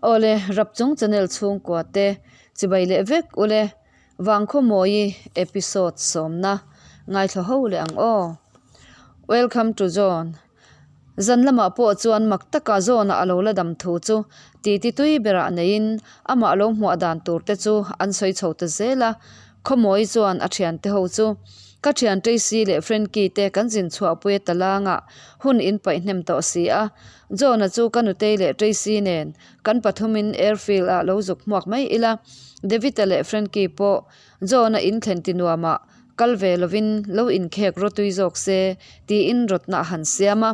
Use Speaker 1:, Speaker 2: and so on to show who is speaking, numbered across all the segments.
Speaker 1: Awle, Rapchung channel chhungkua te chibai leh vek ule, Vangkhawmawi episode sawmna ngaithla ho leh ang aw. Welcome to John. Zan lamah pawh chuan mak taka John-a a lo la dam thu chu titi tui berah neiin amah lo hmuah dan tur te chu an sawi chho ta zel a. Khawmawi chuan a thiante ho chu, Ka thian Tracy leh Frankie te kan zin chhuahpui a talangah hun in paih hnem tawh si a. John-a chu ka nutei leh Tracy nen kan pathumin airfield ah lo zuk hmuak mai ila. David-a leh Frankie pawh John-a in thlen ti nuamah kal ve lovin lo inkhek rawtui zawk se tiin rawtna a han siam a.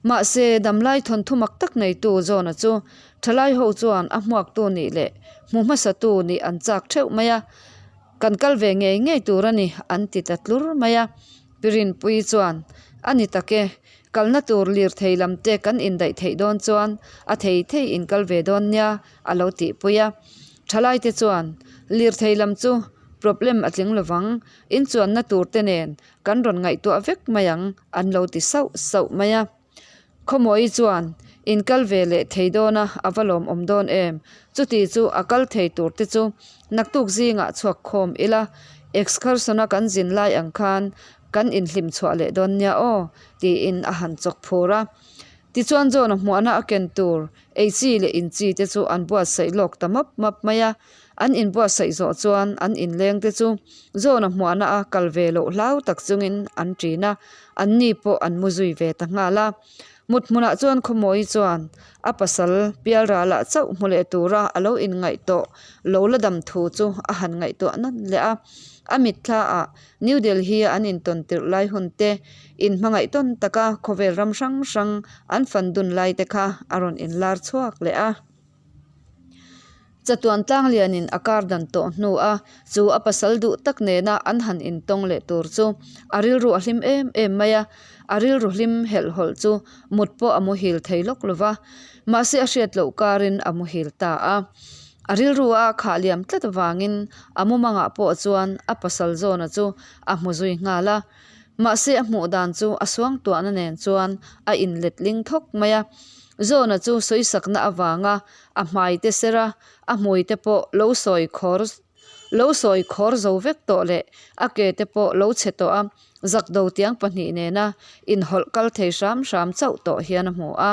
Speaker 1: Mahse, damlai thawnthu mak tak neitu John-a chu thalai ho chuan a hmuaktu nih leh hmu hmasatu nih an chak theuh mai a, Kan kal ve ngei ngei tur a ni an ti ta tlur mai a. Pi Rinpuii chuan, A ni tak e, kalna tur lirthei lam te kan indaih theih dawn chuan a thei thei in kal ve dawn nia a lo tihpui a. Thalai te chuan, Lirthei lam chu problem a tling lovang, inchuanna tur te nen kan rawn ngaihtuah vek mai ang an lo ti sauh sauh mai a. Khawmawi chuan, In kal ve leh thei dawn a, a va lawmawm dawn em? Chuti chu a kal thei tur te chu naktuk zingah chhuak khawm ila, excursion-a kan zin lai ang khan kan inhlim chhuah leh dawn nia aw, tiin a han chawk phur a. Tichuan John-a hmuahna a ken tur ei chi leh in chi te chu an buatsaih lawk ta map map mai a. An inbuatsaih zawh chuan an inleng te chu John-a hmuahna a kal ve loh hlau tak chungin an ṭin a, an ni pawh an mu zui ve ta nghal a. Mut hmunah chuan Khawmawi chuan a pasal Pialralah chauh hmu leh tura a lo inngaih tawh lo la dam thu chu a han ngaihtuah nawn leh a. A mitthla ah New Delhi a an intawn tirh lai hun te, inhmangaih tawn taka khawvel ram hrang hrang an fan dun lai te kha a rawn inlar chhuak leh a. Chatuan tlanglianin a kar dan tawh hnu a, chu a pasal duh tak nena an han intawng leh tur chu a rilru a hlim em em mai a, a rilru hlim helhhawlh chu mut pawh a muhil thei lawk lo va, mahse a hriat loh karin a muhil ta a. A rilru a khah liam tlat avangin a mumangah pawh chuan a pasal zawna chu a hmu zui nghal a, mahse a hmuh dan chu a suangtuahna nen chuan a inletling thawk mai a. Zawna chu sawisakna avanga a hmai te ser a, a hmui te pawh lo sawi khawr lo sawi khawr zo vek tawh leh a ke te pawh lo chhe tawh a, zakdo tiang pahnih nena inhawlh kal thei hram hram chauh tawh hian a hmu a.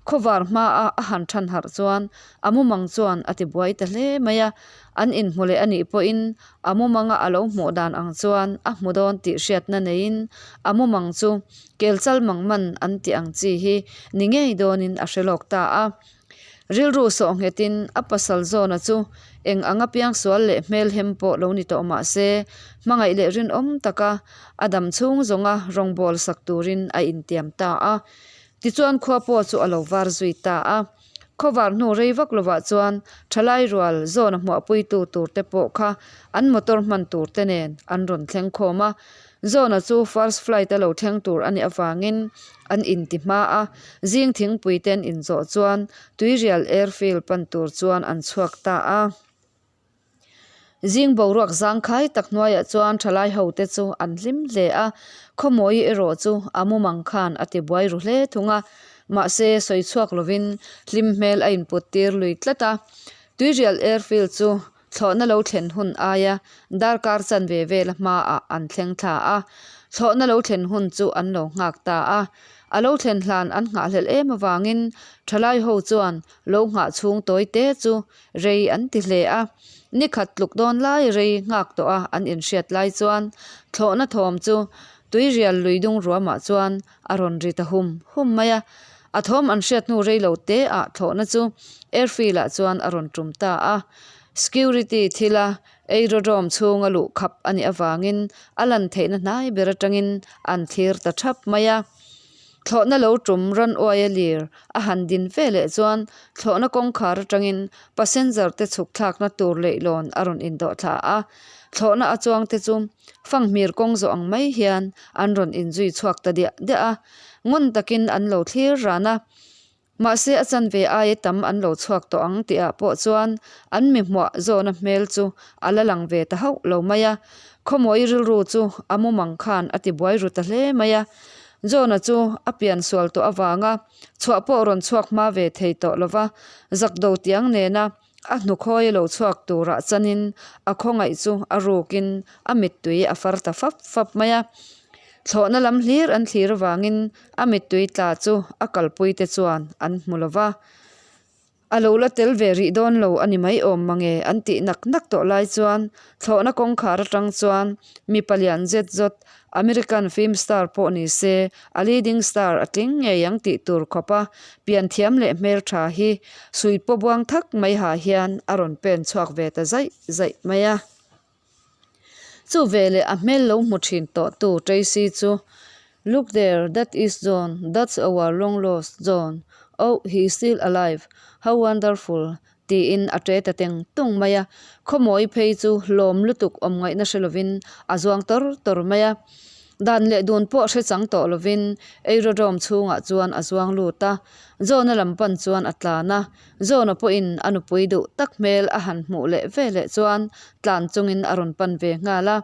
Speaker 1: Khawvar hmaa a han than harh chuan a mumang chuan a ti buai ta hle mai a, an inhmu leh a nih pawhin a mumanga a lo hmuh dan ang chuan a hmu dawn tih hriatna neiin a mumang chu kelchal mangman an tih ang chi hi ni ngei dawnin a hre lawk ta a. Rilru sawh nghetin a pasal zawna chu eng anga piangsual leh hmelhem pawh lo ni tawh mah se, hmangaih leh rinawm taka a dam chhung zawnga rawngbâwl sak turin a intiam ta a. Tichuan khua pawh chu a lo var zui ta a. Khawvar hnu rei vak lovah chuan thalai rual zawna hmuahpuitu turte pawh kha an motor hman turte nen an rawn thleng khawm a. Zawna chu first flight a lo thleng tur a nih avangin an inti hma a, zing thingpui te an inzawh chuan Tuirial airfield pan tur chuan an chhuak ta a. Zing boruak zangkhai tak hnuaiah chuan thalai ho te chu an hlim hle a, Khawmawi erawh chu a mumang khan a ti buai ru hle thung a, mahse sawi chhuak lovin hlim hmel a input tir lui tlat a. Tuirial airfield chu Thlawhna lo thlen hun aia darkar chanve vela hmaah an thleng thla a, thlawhna lo thlen hun chu an lo nghak ta a. A lo thlen hlan an nghahhlelh em avangin thalai ho chuan lo nghah chhung tawi te chu rei an ti hle a. Ni khat tluk dawn lai rei nghak tawh a an inhriat lai chuan thlawhna thawm chu tuirial lui dung ruamah chuan a rawn ri ta hum hum mai a. A thawm an hriat hnu rei lo te ah thlawhna chu airfield ah chuan a rawn tum ta a. Security thila aerodrome chhunga luh khap a nih avangin a lan theihna hnai ber atangin an thlir ta thap mai a. Thlawhna lo tum run uaia lir a han din ve leh chuan thlawhna kawngkhar atangin passenger te chhuk thlakna tur leihlawn a rawn indawh thla a. Thlawhna a chuang te chu fanghmir kawng zawh ang mai hian an rawn inzui chhuak ta diah diah a. Ngun takin an lo thlir ran a, mahse a chanve aia tam an lo chhuak tawh ang tihah pawh chuan an mi hmuah zawna hmel chu a la lang ve ta hauh lo mai a. Khawmawi rilru chu a mumang khan a ti buai ru ta hle mai a. John-a chu a pian sual tawh avanga chhuah pawh rawn chhuak hma ve thei tawh lo va, zakdo tiang nena a hnukhawi lo chhuak turah chanin a khawngaih chu a rukin a mittui a far ta fap fap mai a. Thlawhna lam hlir an thlir avangin a mittui tla chu a kalpuite chuan an hmu lo va. A lo la tel ve rih dawn lo a ni mai awm mange an tih nak nak tawh lai chuan thlawhna kawngkhar atang chuan mipa lian zet zawt American film star pawh ni se a leading star a tling ngei ang tih tur khawp a pian thiam leh hmeltha hi sui paw buang thak mai ha hian a rawn pen chhuak ve ta zaih zaih mai a. Chu veleh a hmel lo hmu thin tawh tu Tracy chu, Look there, that is John, that's our long lost John, oh he is still alive, how wonderful, tiin a ṭe ta teng tung mai a. Khawmawi phei chu hlawm lutuk awm ngaihna hre lovin a zuang tawr tawr mai a. Dan leh dun pawh hre chang tawh lovin aerodrome chhungah chuan a zuang lut a, John-a lam pan chuan a tlan a. John-a pawhin a nupui duh tak hmel a han hmuh leh veleh chuan tlan chungin a rawn pan ve nghal a.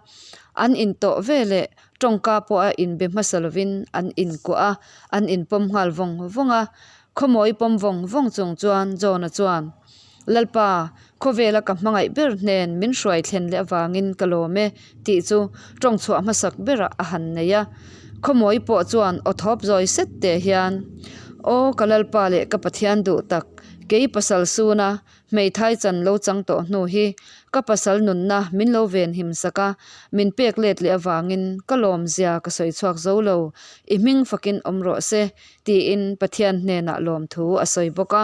Speaker 1: An intawh veleh tawngka pawh a inbe hmasa lovin an inkuah a, an inpawm nghal vawng vawng a. Khawmawi pawm vawng vawng chung chuan John-a chuan, Lalpa, khawvela ka hmangaih ber hnen min hruai thlen leh avangin ka lawm e, tih chu tawng chhuah hmasak berah a han nei a. Khawmawi pawh chuan aw thawp zawi set teh hian, Aw ka Lalpa leh ka Pathian duh tak, kei pasal suna hmeithai chan lo chang tawh hnu hi ka pasal nunna min lo venhim sak a, min pek let leh avangin ka lawmzia ka sawi chhuak zo lo, i hming fakin awm rawh se, tiin Pathian hnenah lawmthu a sawi bawk a.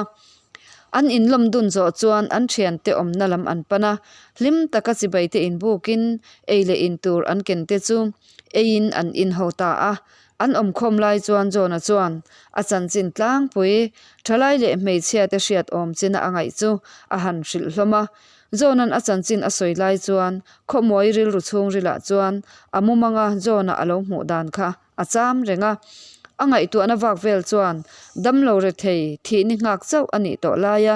Speaker 1: An inlawm dun zawh chuan an thiante awmna lam an pan a, hlim taka chibaite inbukin ei leh in tur an ken te chu eiin an inho ta a. An awmkhawm lai chuan John-a chuan a chanchin tlangpui, thalai leh hmeichhia te hriat awm china a ngaih chu a han hrilh hlawm a. John-a'n a chanchin a sawi lai chuan khawmuai rilru chhungrilah chuan a mumanga John-a a lo hmuh dan kha a cham reng a. A ngaihtuahna vak vel chuan damlo rethei thih ni nghak chauh a nih tawh lai a,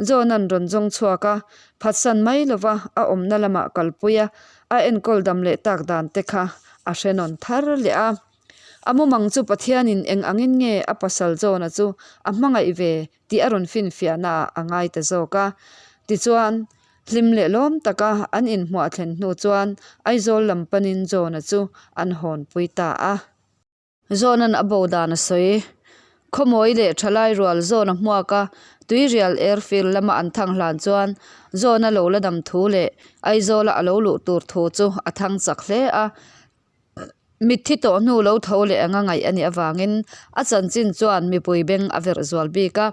Speaker 1: John-a'n rawn zawng chhuak a, phatsan mai lova a awmna lamah kalpui a, a enkawl dam leh tak dan te kha a hre nawn thar leh a. A mumang chu Pathianin eng angin nge a pasal John-a chu a hmangaih ve tih a rawn finfiahna ah a ngai ta zawk a. Tichuan, hlim leh lawm taka an inhmuah thlen hnu chuan Aizawl lam panin John-a chu an hawnpui ta a. John-a'n a bo dan a sawi. Khawmawi leh thalai rual John-a hmuak a, Tuirial Airfield lama an thang hlan chuan John-a lo la dam thu leh Aizawla a lo luh tur thu chu a thang chak hle a. Mitthi tawh hnu lo tho leh anga ngaih a nih avangin a chanchin chuan mipui beng a verh zual bik a.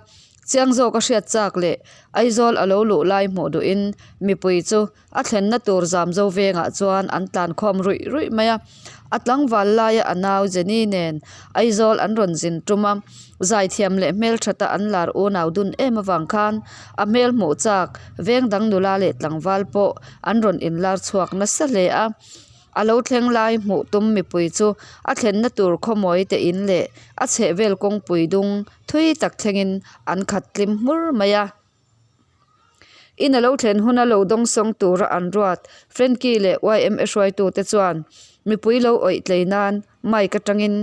Speaker 1: Chiang zawk a hriat chak leh Aizawl a lo luh lai hmuh duhin mipui chu a thlenna tur Zamzo vengah chuan an tlan khawm ruih ruih mai a. A tlangval laia a nau Jenny nen Aizawl an rawn zin tum a, zaithiam leh hmelthata an lar unau dun em avang khan a hmel hmuh chak veng dang nula leh tlangval pawh an rawn inlar chhuak nasa hle a. A lo thleng lai hmuh tum mipui chu a thlenna tur khawmawi te in leh a chhehvel kawngpui dung thui tak thlengin an khat tlim hmur mai a. In a lo thlen huna lo dawngsawng tura an ruat Frankie leh YMA hruaitute chuan mipui lo awih tlei nan mic atangin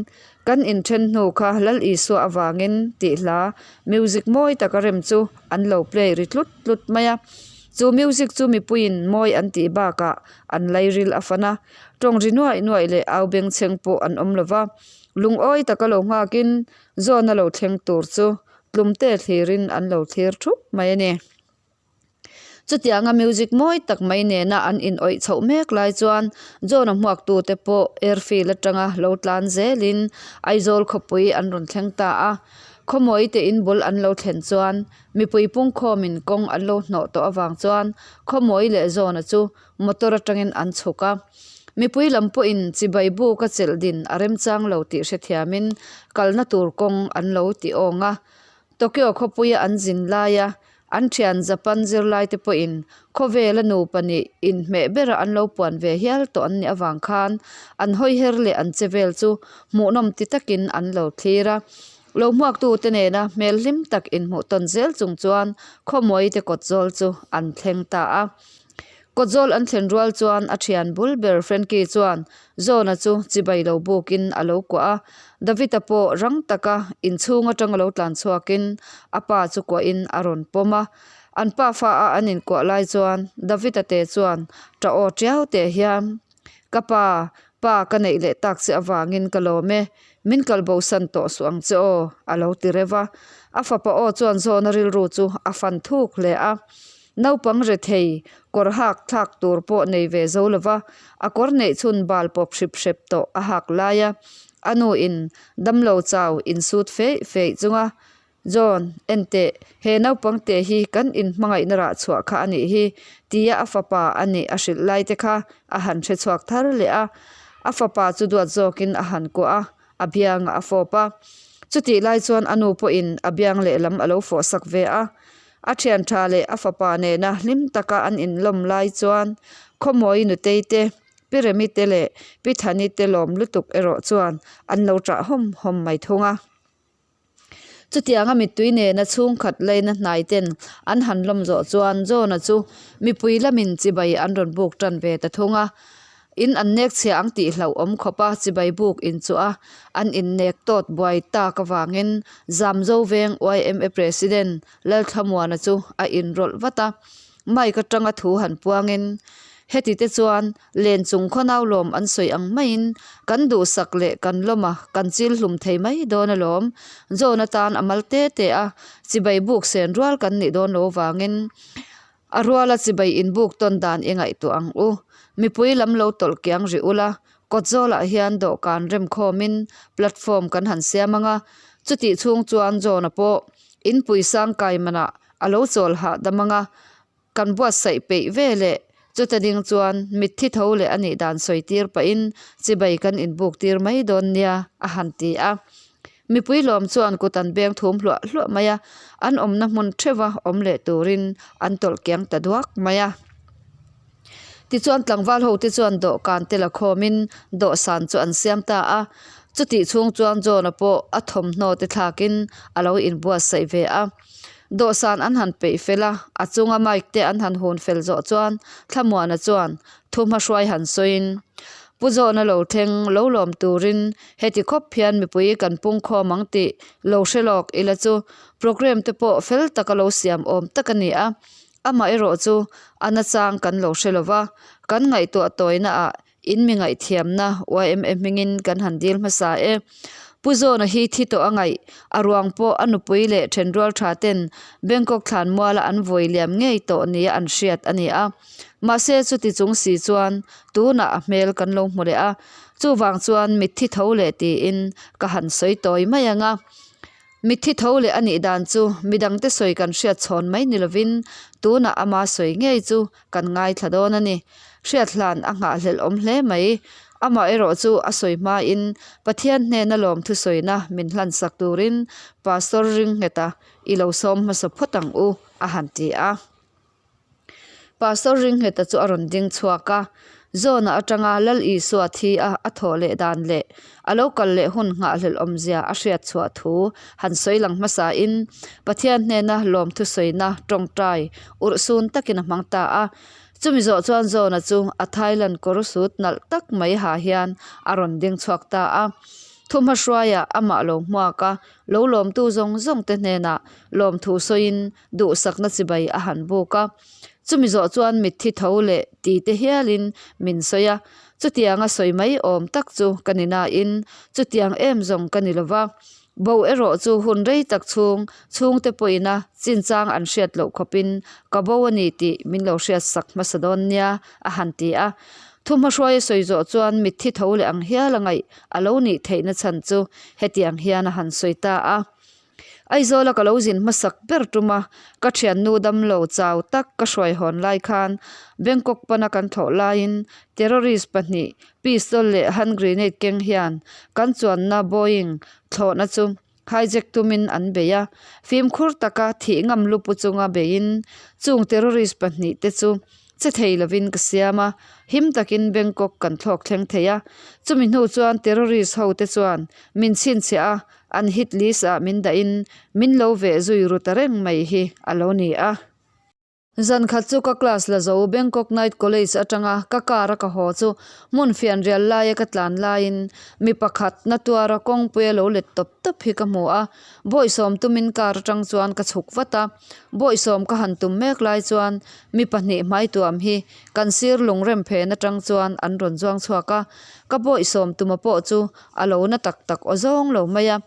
Speaker 1: kan inthen hnu kha Lal Isua avangin tih hla music mawi taka rem chu an lo play ri tlut tlut mai a. Chu music chu mipuiin mawi an tih bakah an lairil a fan a, tawng ri nuaih nuaih leh au bengchheng pawh an awm lo va, lungawi taka lo nghakin zawn a lo thleng tur chu tlumte thlirin an lo thlir thup mai a ni. Chutianga music mawi tak mai nena an inawih chhoh mek lai chuan John-a hmuaktute pawh airfield atanga lo tlan zelin Aizawl khawpui an rawn thleng ta a, khawmawi te in bul an lo thlen chuan mipui pungkhawmin kawng an lo hnawh tawh avang chuan khawmawi leh John-a chu motor atangin an chhuk a. Mipui lam pawhin chibai buk a chelh din a remchang lo tih hrethiamin kalna tur kawng an lo ti awng a. Tokyo khawpuia an zin laia an thian Japan zirlaite pawhin khawvela nupa nih inhmeh bera an lo puan ve hial tawh an nih avang khan an hawiher leh an che vel chu hmuhnawm ti takin an lo thlir a. Lo hmuaktute nena hmel hlim tak inhmuh tawn zel chung chuan khawmawite kawt zawl chu an thleng ta a. Kawtzawl an thlen rual chuan a thian bul ber Frankie chuan John-a chu chibai lo bukin a lo kuah a, David-a pawh rang taka inchhung atanga lo tlan chhuakin a pa chu kuahin a rawn pawm a. An pa fa a an inkuah lai chuan David-a te chuan ṭah aw ṭiau teh hian, Ka pa, pa ka neih leh tak che avangin ka lawm e, min kal bosan tawh suh ang che aw, a lo ti reuh a. A fapa aw chuan John-a rilru chu a fan thuk hle a. Naupang rethei, kawr hak thlak tur pawh nei ve zo lova, a kawr neih chhun bal pawp hrip hrep tawh a hak lai a, a nu in damlo chau insut feih feih chunga, John, enteh, he naupang te hi kan inhmangaihna rah chhuah kha a nih hi, tia a fapa a nih a hrilh lai te kha a han hre chhuak thar leh a. A fapa chu duat zawkin a han kuah a, a biangah a fawp a. Chutih lai chuan a nu pawhin a biang lehlam a lo fawhsak ve a. A thian tha leh a fapa nena hlim taka an inlawm lai chuan Khawmawi Nutei te, Pi Remi te leh Pi Thani te lawm lutuk erawh chuan an lo ṭah hawm hawm mai thung a. Chutianga mittui nena chhungkhat laina hnai ten an han lawm zawh chuan John-a chu mipui lamin chibai an rawn buk tan ve ta thung a. In an nek chhia ang tih hlauhawm khawpa chibai buk inchuh a, an innek tawt buai tak avangin Zamzo veng yma President Lalthlamuana chu a inrawlh vat a. Mike atanga thu han puangin, Heti te chuan len chung khawnau lawm an sawi ang maiin kan duhsak leh kan lawm a, kan chil hlum thei mai dawn alawm. John atan a mal te te a, chibai buk sen rual kan nih dawn lo vangin a ruala chibai inbuk tawn dan i ngaihtuah ang u. Mipui lam lo tawlh kiang rih ula, kawtzawlah hian dawhkan remkhawmin platform kan han siam ang a, chutih chhung chuan John-a pawh inpui sang kai manah A lo chawl hahdam ang a, kan buatsaih peih ve leh chuta ding chuan mitthi tho leh a nih dan sawi tir pahin chibai kan inbuk tir mai dawn nia a han ti a. Mipui lawm chuan kut an beng thum hluah hluah mai a, an awmna hmun theuha awm leh turin an tawlh kiang ta duak mai a. Tichuan tlangval ho te chuan dawhkan te la khawmin dawhsan chu an siam ta a, chutih chhung chuan John-a pawh a thawmhnaw te thlakin a lo inbuatsaih ve a. Dawhsan an han peih fel a, a chunga mic te an han hun fel zawh chuan Thlamuana chuan thu hmahruai han sawiin, Pu John-a lo thleng lo lawm turin heti khawp hian mipui kan pungkhawm ang tih lo hre lawk ila chu programme te pawh fel taka lo siam awm tak a ni a, Amah erawh chu a nachang kan lo hre lo va, kan ngaihtuah tawina ah in mi ngaihthiamna yma hmingin kan han dil hmasa e. Pu Zawna hi thi tawh a ngaih, a ruang pawh a nupui leh thenrual tha ten Bangkok thlanmuala an vawi liam ngei tawh nia an hriat a ni a. Mahse chuti chung si chuan tunah a hmel kan lo hmu leh a, chuvang chuan mitthi tho leh tiin ka han sawi tawi mai ang a. Mitthi tho leh a nih dan chu midangte sawi kan hriat chhawn mai ni lovin tunah ama sawi ngei chu kan ngaithla dawn a ni. Hriat hlan a nghahhlelh awm hle mai. Amah erawh chu a sawi hmain Pathian hnena lawmthu sawina min hlansak turin Pastor Ringheta i lo sawm hmasa phawt ang u a han ti a. Pastor Ringheta chu a rawn ding chhuak a, Zawna atanga Lal Isua thi a a thawh leh dan leh a lo kal leh hun nghahhlelh awmzia a hriat chhuah thu han sawi lang hmasain Pathian hnena lawmthu sawina tawngtai urhsun takin a hmang ta a. Chumi zawh chuan Zawna chu a Thailand kawr sut nalh tak mai ha hian a rawn ding chhuak ta a. Thuhmahruaiah amah lo hmuak a, lo lawmtu zawng zawng te hnenah lawmthu sawiin duhsakna chibai a han buk a. Chumi zawh chuan mitthi tho leh ti te hialin min sawi a, chutianga sawi mai awm tak chu ka ni nain chutiang em zawng ka ni lova. Bo erawh chu hun rei tak chhung chhungte pawhina chinchang an hriat loh khawpin ka bo a ni tih min lo hriat sak hmasa dawn nia a han ti a. Thuhmahruaia sawi zawh chuan mitthi tho leh ang hial a ngaih a lo nih theihna chhan chu hetiang hian a han sawi ta a. Aizawla ka lo zin hmasak ber tum a, ka thiannu damlo chau tak ka hruai hawn lai khan Bangkok pana kan thlawh laiin terrorist pahnih pistol leh hand grenade keng hian kan chuanna Boeing thlawhna chu hijack tumin an bei a, fimkhur taka thih ngam lupu chunga beiin chung terrorist pahnih te chu Che thei lovin ka siam a, him takin Bangkok kan thlawk thleng thei a. Chumi hnu chuan terrorist ho te chuan min chhinchhiah a, an hit list ah min dahin min lo veh zui ru ta reng mai hi a lo ni a. Zan khat chu ka class la zo Bangkok Night College atanga ka car a ka haw chu hmun fian rial laia ka tlan laiin mi pakhat na tuara kawngpui a lo let tawp tawp hi ka hmu a. Bawihsawm tumin car atang chuan ka chhuk vat a. Bawihsawm ka han tum mek lai chuan mi pahnih hmai tuam hi kan sir lungrem phen atang chuan an rawn zuang chhuak a. Ka bawihsawm tuma pawh chu a lo na tak tak aw zawng lo mai a.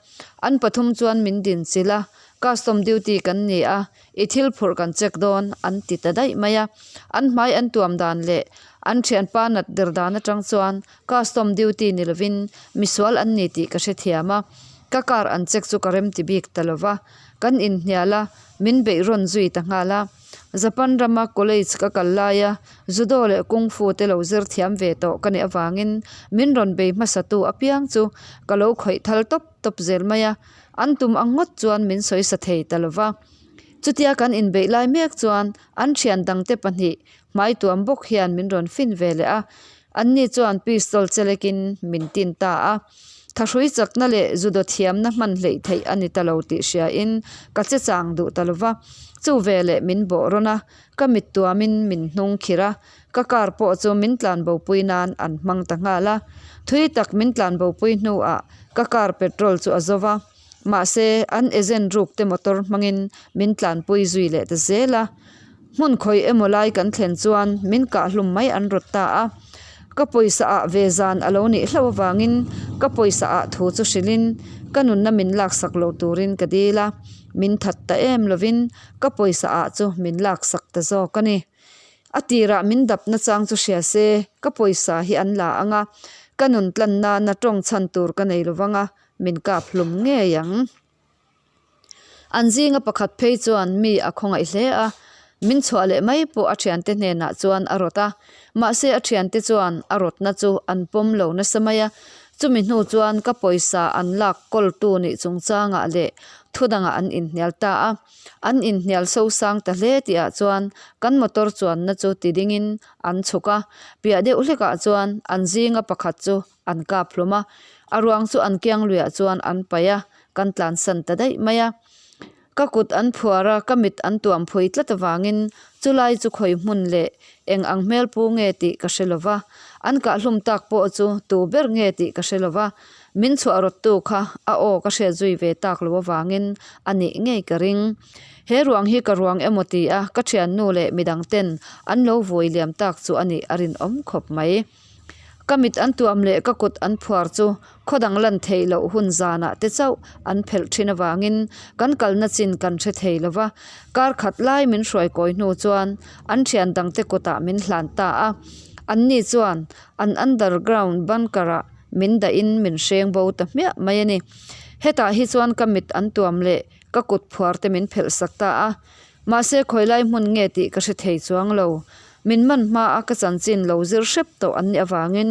Speaker 1: An pathum chuan min din chilh a, custom duty kan ni a, I thil phurh kan check dawn an ti ta daih mai a. An hmai an tuam dan leh an thianpa nat der dan atang chuan custom duty ni lovin misual an ni tih ka hrethiam a. Ka car an check chu ka rem ti bik ta lova. Kan inhnial a, min beih rawn zui ta nghal a. Japan rama college ka kal laia judo leh kung fu te lo zir thiam ve tawh ka nih avangin min rawn bei hmasatu apiang chu ka lo khawih thal tawp tawp zel mai a. An tum ang ngawt chuan min sawisa thei ta lova. Chutia kan inbeih lai mek chuan an thian dangte pahnih hmai tuam bawk hian min rawn fin ve leh a. Anni chuan pistol chelekin min tin ta a. Thahrui chakna leh judo thiamna hman hleih theih a ni ta lo tih hriain ka che chang duh ta lova. Chu veleh min bawh rawn a, ka mit tuamin min hnung khirh a. Ka car pawh chu min tlanbopui nan an hmang ta nghal a. Thui tak min tlanbopui hnuah ka car petrol chu a zo va. Mahse, an agent ruk te motor hmangin min tlanpui zui leh ta zel a. Hmun khawi emaw lai kan thlen chuan min kah hlum mai an rawt ta a. Ka pawisa ah ve zan a lo nih hlauh avangin ka pawisa ah thu chu hrilhin ka nunna min laksak lo turin ka dil a. Min that ta em lovin ka pawisa ah chu min laksak ta zawk a ni. A tirah min dap nachang chu hria se, ka pawisa hi an la ang a, ka nun tlan nana tawng chhan tur ka nei lo vang a, min kap hlum ngei ang. An zinga pakhat phei chuan mi a khawngaih hle a, min chhuah leh mai pawh a thiante hnenah chuan a rawt a, mahse a thiante chuan a rawtna chu an pawm lo nasa mai a, chumi hnu chuan ka pawisa an lak kawltu nih chungchangah leh thudangah an inhnial ta a. An inhnial sosang ta hle tihah chuan kan motor chuanna chu ti dingin an chhuk a, piah deuh hlekah chuan an zinga pakhat chu an kap hlum a, a ruang chu an kiang luiah chuan an paih a, kan tlansan ta daih mai a. Ka kut an phuar a, ka mit an tuam phui tlat avangin chulai chu khawi hmun leh eng ang hmel pu nge tih ka hre lova, an kah hlum tak pawh chu tu ber nge tih ka hre lova, Min chhuah rawttu kha a aw ka hriat zui ve tak lo avangin a nih ngei ka ring. He ruang hi ka ruang emaw ti a ka thiannu leh midang ten an lo vui liam tak chu a nih a rinawm khawp mai. Ka mit an tuam leh ka kut an phuar chu khaw dang lan theih loh hun zanah te chauh an phelh thin avangin kan kalna chin kan hre thei lo va. Kar khat lai min hruai kawi hnu chuan an thian dangte kutah min hlan ta a. Anni chuan an underground bunker-ah Min dahin min hreng bo ta hmiah mai a ni. Hetah hi chuan ka mit an tuam leh ka kut phuar te min phelh sak ta a. Mahse khawilai hmun nge tih ka hre thei chuang lo. Min man hma a ka chanchin lo zir hrep tawh an nih avangin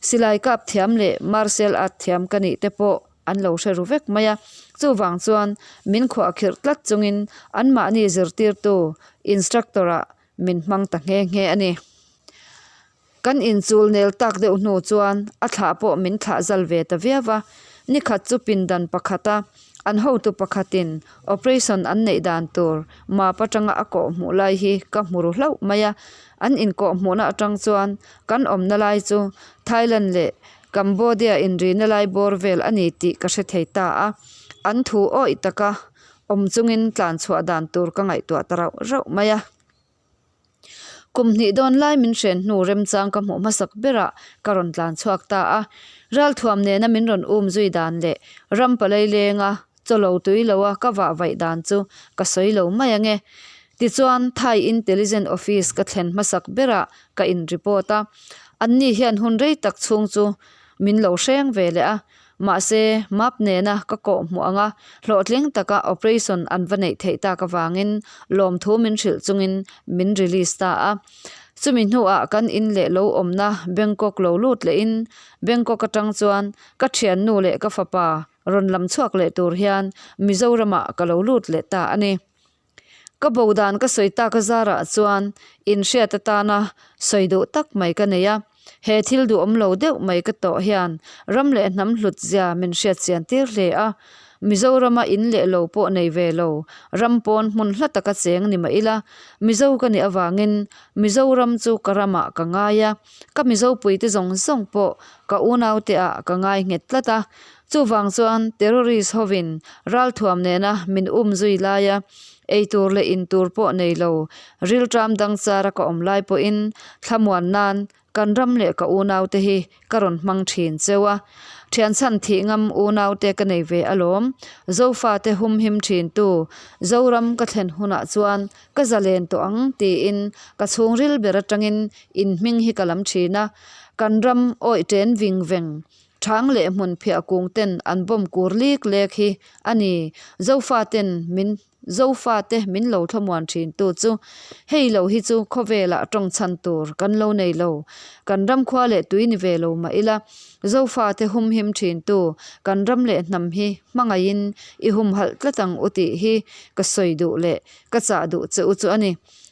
Speaker 1: silai kap thiam leh martial art thiam ka nih te pawh an lo hre ru vek mai a. Chuvang chuan min khuahkhirh tlat chungin anmahni zirtirtu instructor ah min hmang ta nghe nghe a ni. Kan inchul nel tak deuh hnu chuan a thlah pawh min thlah zal ve ta viau va. Nikhat chu pindan pakhata an hotu pakhatin operation an neih dan tur map atanga a kawh hmuh lai hi ka hmu ru hlauh mai a. An inkawh hmuhna atang chuan kan awmna lai chu Thailand leh Cambodia inrina lai bawr vel a ni tih ka hre thei ta a. An thu awih taka awm chungin tlan chhuah dan tur ka ngaihtuah ta rauh rauh mai a. Kum hnih dawn lai min hren hnu remchang ka hmuh hmasak berah ka rawn tlan chhuak ta a. Ralthuam nena min rawn um zui dan leh ram palai lenga chawlo tui loa ka vah vaih dan chu ka sawi lo mai ange. Tichuan Thai Intelligence Office ka thlen hmasak berah ka in report a. Anni hian hun rei tak chhung chu min lo hreng ve leh a. Mahse, map nena ka kawh hmuh anga hlawhtling taka operation an va neih theih tak avangin lawmthu min hrilh chungin min release ta a. Chumi hnuah kan in leh lo awmna Bangkok lo lut lehin Bangkok atang chuan ka thiannu leh ka fapa rawn lam chhuak leh tur hian Mizoramah ka lo lut leh ta a ni. Ka bo dan ka sawi tak a zarah chuan inhriat atana sawi duh tak mai ka nei a. He thil duhawm lo deuh mai ka tawh hian ram leh hnam hlut zia min hriat chian tir hle a. Mizorama in leh lo pawh nei ve lo, ram pawn hmun hla taka cheng ni mah ila, Mizo ka nih avangin Mizoram chu ka ramah ka ngai a, ka Mizopuite zawng zawng pawh ka unaute ah ka ngai nghet tlat a. Chuvang chuan terrorist hovin ralthuam nena min um zui laia eitur leh intur pawh nei lo rilṭam dang chara ka awm lai pawhin thlamuan nan Kan ram leh ka unaute hi ka rawn hmang thin cheu a, thianchhan thih ngam unaute ka nei ve alawm. Zofate humhim thintu Zoram ka thlen hunah chuan ka zalen tawh ang tiin ka chhungril ber atangin in hming hi ka lam thin a. Kan ram awih ṭen ving veng Thang leh hmun phiah kung ten an bawm kur lik lek hi a ni. Zofaten min Zofate min lo thlamuan thin tu chu hei lo hi chu khawvelah tawng chhan tur kan lo nei lo. Kan ram khua leh tui ni ve lo mah ila Zofate humhim thin tu kan ram leh hnam hi hmangaihin i humhalh tlat ang u tih hi ka sawi duh leh ka chah duh che u chu a ni.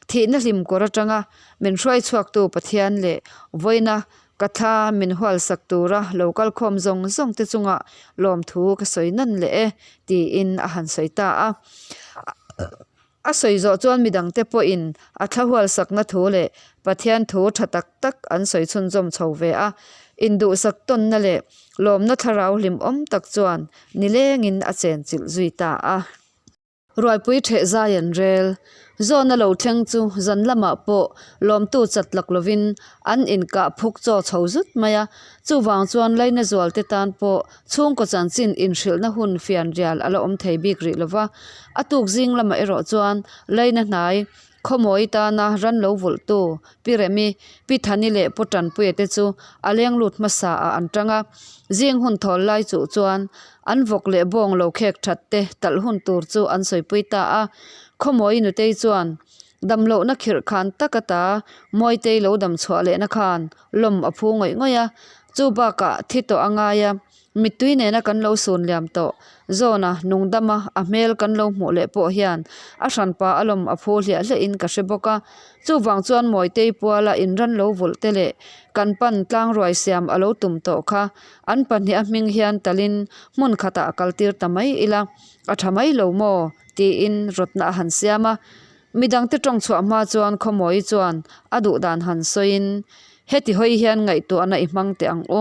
Speaker 1: Thihna hlim kawr atanga min hruai chhuaktu Pathian leh vawiina Ka thla min hualsak tura lo kal khawm zawng zawng te chungah lawmthu ka sawi nawn leh e, tiin a han sawi ta a. A sawi zawh chuan midangte pawhin a thla hualsakna thu leh Pathian thu tha tak tak an sawi chhunzawm chho ve a. Induhsak tawnna leh lawmna thlarau hlimawm tak chuan nilengin a chenchilh zui ta a. Ruaipui ṭheh zai an rel. Zawna lo thleng chu zan lamah pawh lawmtu chat lak lovin an inkah phuk chaw chho zut mai a. Chuvang chuan Laina zualte tan pawh chhungkaw chanchin inhrilhna hun fian rial a la awm thei bik rih lova. A tuk zing lamah erawh chuan Laina hnai Khawmawi tana ran lo vulhtu Pi Remi, Pi Thani leh Pu Tanpuia te chu a leng lut hmasa ah an tang a. Zing hun thawl lai chuh chuan an vawk leh bawng lo khek that te talh hun tur chu an sawipui ta a. Khawmawi nutei chuan damlohna khirh khan tak ata Mawitei lo dam chhuah lehna khan lawm a phu ngawih ngawih a. Chu bakah thi tawh a ngai a. Mittui nena kan lo sun liam tawh. Zawna, nungdama, a hmel kan lo hmuh leh pawh hian a hranpa a lawm a phu hliah hliahin ka hre bawk a. Chuvang chuan Mawitei puala inran lo vulh te leh kan pan tlangruai siam a lo tum tawh kha an pahnih a hming hian talin hmun khatah a kaltir ta mai ila a tha mai lo maw? tiin rawtna a han siam a. Midangte tawng chhuah hma chuan Khawmawi chuan a duh dan han sawiin, Heti hawi hian ngaihtuahna i hmang teh ang u.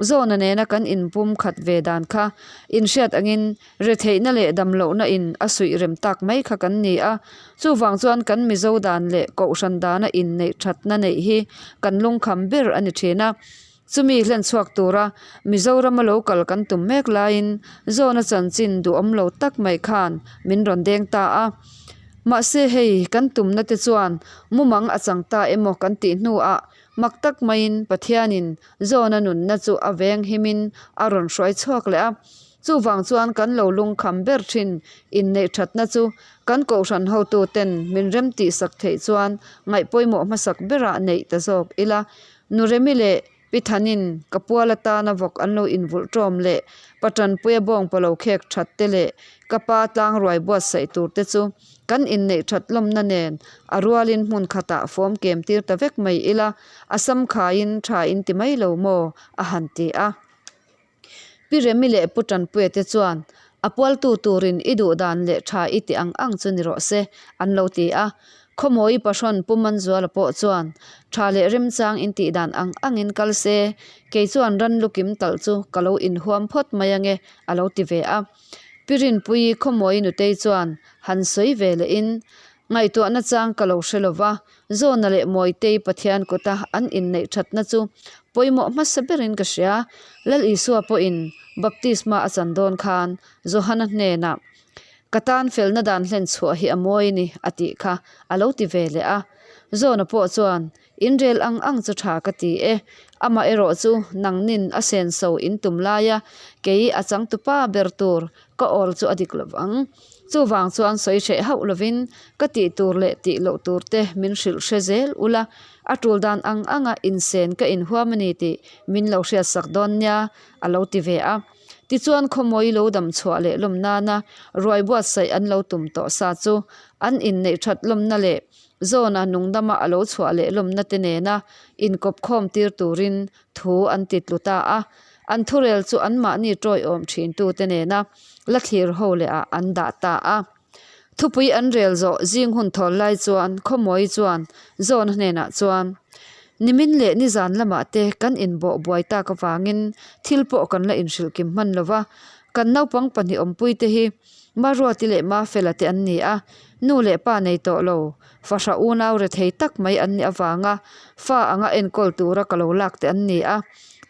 Speaker 1: Zawna nena kan inpum khat ve dan kha inhriat angin retheihna leh damlohna in a suih rem tak mai kha kan ni a. Chuvang chuan kan Mizo dan leh Kohhran dana inneih thatna neih hi kan lungkham ber a ni thin a. Chumi hlen chhuak tura Mizorama lo kal kan tum mek laiin Zawna chanchin duhawm lo tak mai khan min rawn deng ta a. Mahse hei kan tumna te chuan mumang a chang ta emaw kan tih hnuah mak tak maiin Pathianin Zawna nunna chu a veng himin a rawn hruai chhuak leh a. Chuvang chuan kan lo lungkham ber thin inneih thatna chu kan kohhran hotuten min remtihsak theih chuan ngaih pawimawh hmasak berah neih ta zawk ila. Nuremi leh Pi Thanin ka pual atana vawk an lo invulh ṭawm leh pa Ṭanpuia bawng pa lo khek ṭhat te leh ka pa tlangruai buatsaih tur te chu kan inneih ṭhat lawmna nen a rualin hmun khatah fawm kem tir ta vek mai ila a sam khaiin ṭha in ti mai lo maw? a han ti a. Pi Remi leh Pu Tanpuia te chuan a pualtu turin i duh dan leh tha i ti ang ang chu ni rawh se an lo ti a. Khawmawi pahrawn Pu Manzuala pawh chuan tha leh remchang in tih dan ang angin kal se, kei chuan ran lukim talh chu ka lo inhuam phawt mai ange a lo ti ve a. Pi Rinpuii Khawmawi nutei chuan han sawi ve lehin Ngaihtuahna chang ka lo hre lo va, Zawna leh Mawitei Pathian kuta an inneih thatna chu pawimawh hmasa berin ka hria. Lal Isua pawhin baptisma a chan dawn khan Johana hnenah, Ka tan felna dan hlen chhuah hi a mawi ni, a tih kha a lo ti ve leh a. Zawna pawh chuan, Inrel ang ang chu tha ka ti e, amah erawh chu nangnin a senso in tum laia kei a changtupa ber tur ka awl chu a dik lo vang. Chuvang chuan sawi hreh hauh lovin ka tih tur leh tih loh tur te min hrilh hre zel ula, a tul dan ang anga insen ka inhuam a ni tih min lo hriatsak dawn nia, a lo ti ve a. Tichuan khawmawi lo dam chhuah leh lawm nana ruai buatsaih an lo tum tawh sa chu an inneih that lawmna leh Zawna nungdama a lo chhuah leh lawmna te nena inkawp khawm tir turin thu an ti tlu ta a. An thurel chu anmahni tawiawm thintute nena la thlir ho leh ah an dah ta a. Thupui an rel zawh zing hun thawl lai chuan Khawmawi chuan Zawna hnenah chuan, Nimin leh nizan lamah te kan inbawh buai tak avangin thil pawh kan la inhrilh kim hman lo va, kan naupang pahnih awmpui te hi Maruati leh Mafela te an ni a, nu leh pa nei tawh lo, fahra unau rethei tak mai an nih avanga fa anga enkawl tura ka lo lak te an ni a.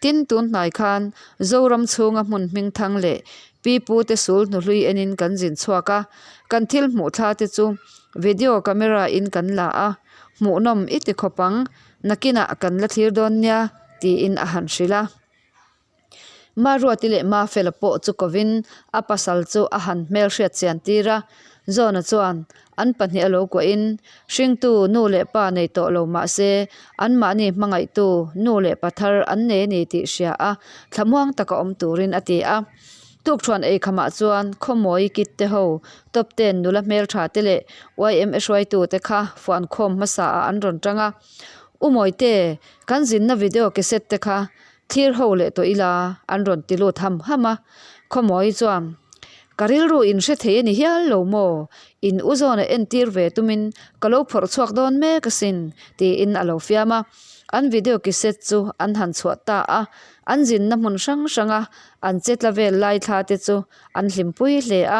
Speaker 1: Tin, tun hnai khan Zoram chhunga hmun hming thang leh Pi pu te sul hnuhlui enin kan zin chhuak a, kan thil hmuh thla te chu video camera in kan la a, hmuhnawm i ti khawp ang, nakinah kan la thlir dawn nia tiin a han hrilh a. Maruati leh Mafela pawh chu kovin a pasal chu a han hmelhriat chian tir a, Zawna chuan an pahnih a lo kuahin hringtu nu leh pa nei tawh lo mah se anmahni hmangaihtu nu leh pa thar an nei a ni tih hria a, thlamuang taka awm turin a ti a. Tukṭhuan ei khamah chuan Khawmawi kit te ho, Top ten nula hmelṭha te leh YMA hruaitu te kha fuankhawm hmasa ah an rawn ṭang a. U Mawite, kan zinna video cassette te kha thlir ho leh tawh ila an rawn ti lut ham ham a. Khawmawi chuan, Ka rilru in hre thei a ni hial lo maw? In u zawna entir ve tumin ka lo phawrh chhuak dawn mek asin, tiin a lo fiam a. An video cassette chu an han chhuah ta a, an zinna hmun hrang hranga an che tla vel lai thla te chu an hlimpui hle a.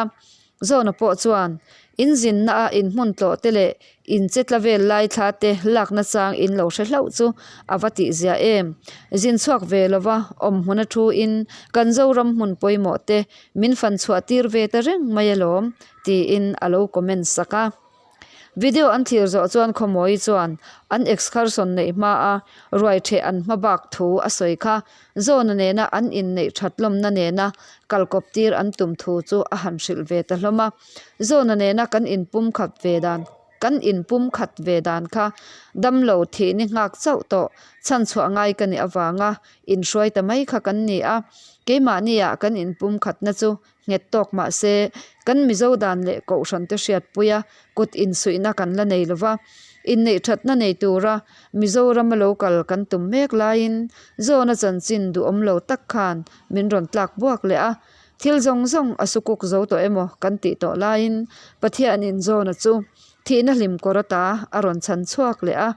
Speaker 1: Zawna pawh chuan in zinna a in hmun tlawh te leh in che tla vel lai thla te lakna chang in lo hre hlauh chu a va tih zia em. Zin chhuak ve lova awm hmuna thu in kan Zoram hmun pawimawh te min fan chhuah tir ve ta reng mai alawm tiin a lo comment sak a. Video an thlir zawh chuan Khawmawi chuan an excursion neih hma a ruai ṭheh an hma bak thu a sawi kha. Zawna nena an inneih ṭhat lawmna nena kalkawp tir an tum thu chu a han hrilh ve ta hlawm a. Zawna nena kan inpum khat ve dan kan inpum khat ve dan kha damlo thihni nghak chauh tawh chhanchhuah ngai ka nih avanga inhruai ta mai kha kan ni a. Keimahnia kan inpum khatna chu Nghet tawk mah se, kan Mizo dan leh Kohhran te hriatpuia kut insuihna kan la nei lova, inneih thatna nei tura Mizorama lo kal kan tum mek laiin Zawna chanchin duhawm lo tak khan min rawn tlak buak leh a, thil zawng zawng a sukuk zo tawh emaw kan tih tawh laiin Pathianin Zawna chu thihna hlim kawr ata a rawn chhan chhuak leh a,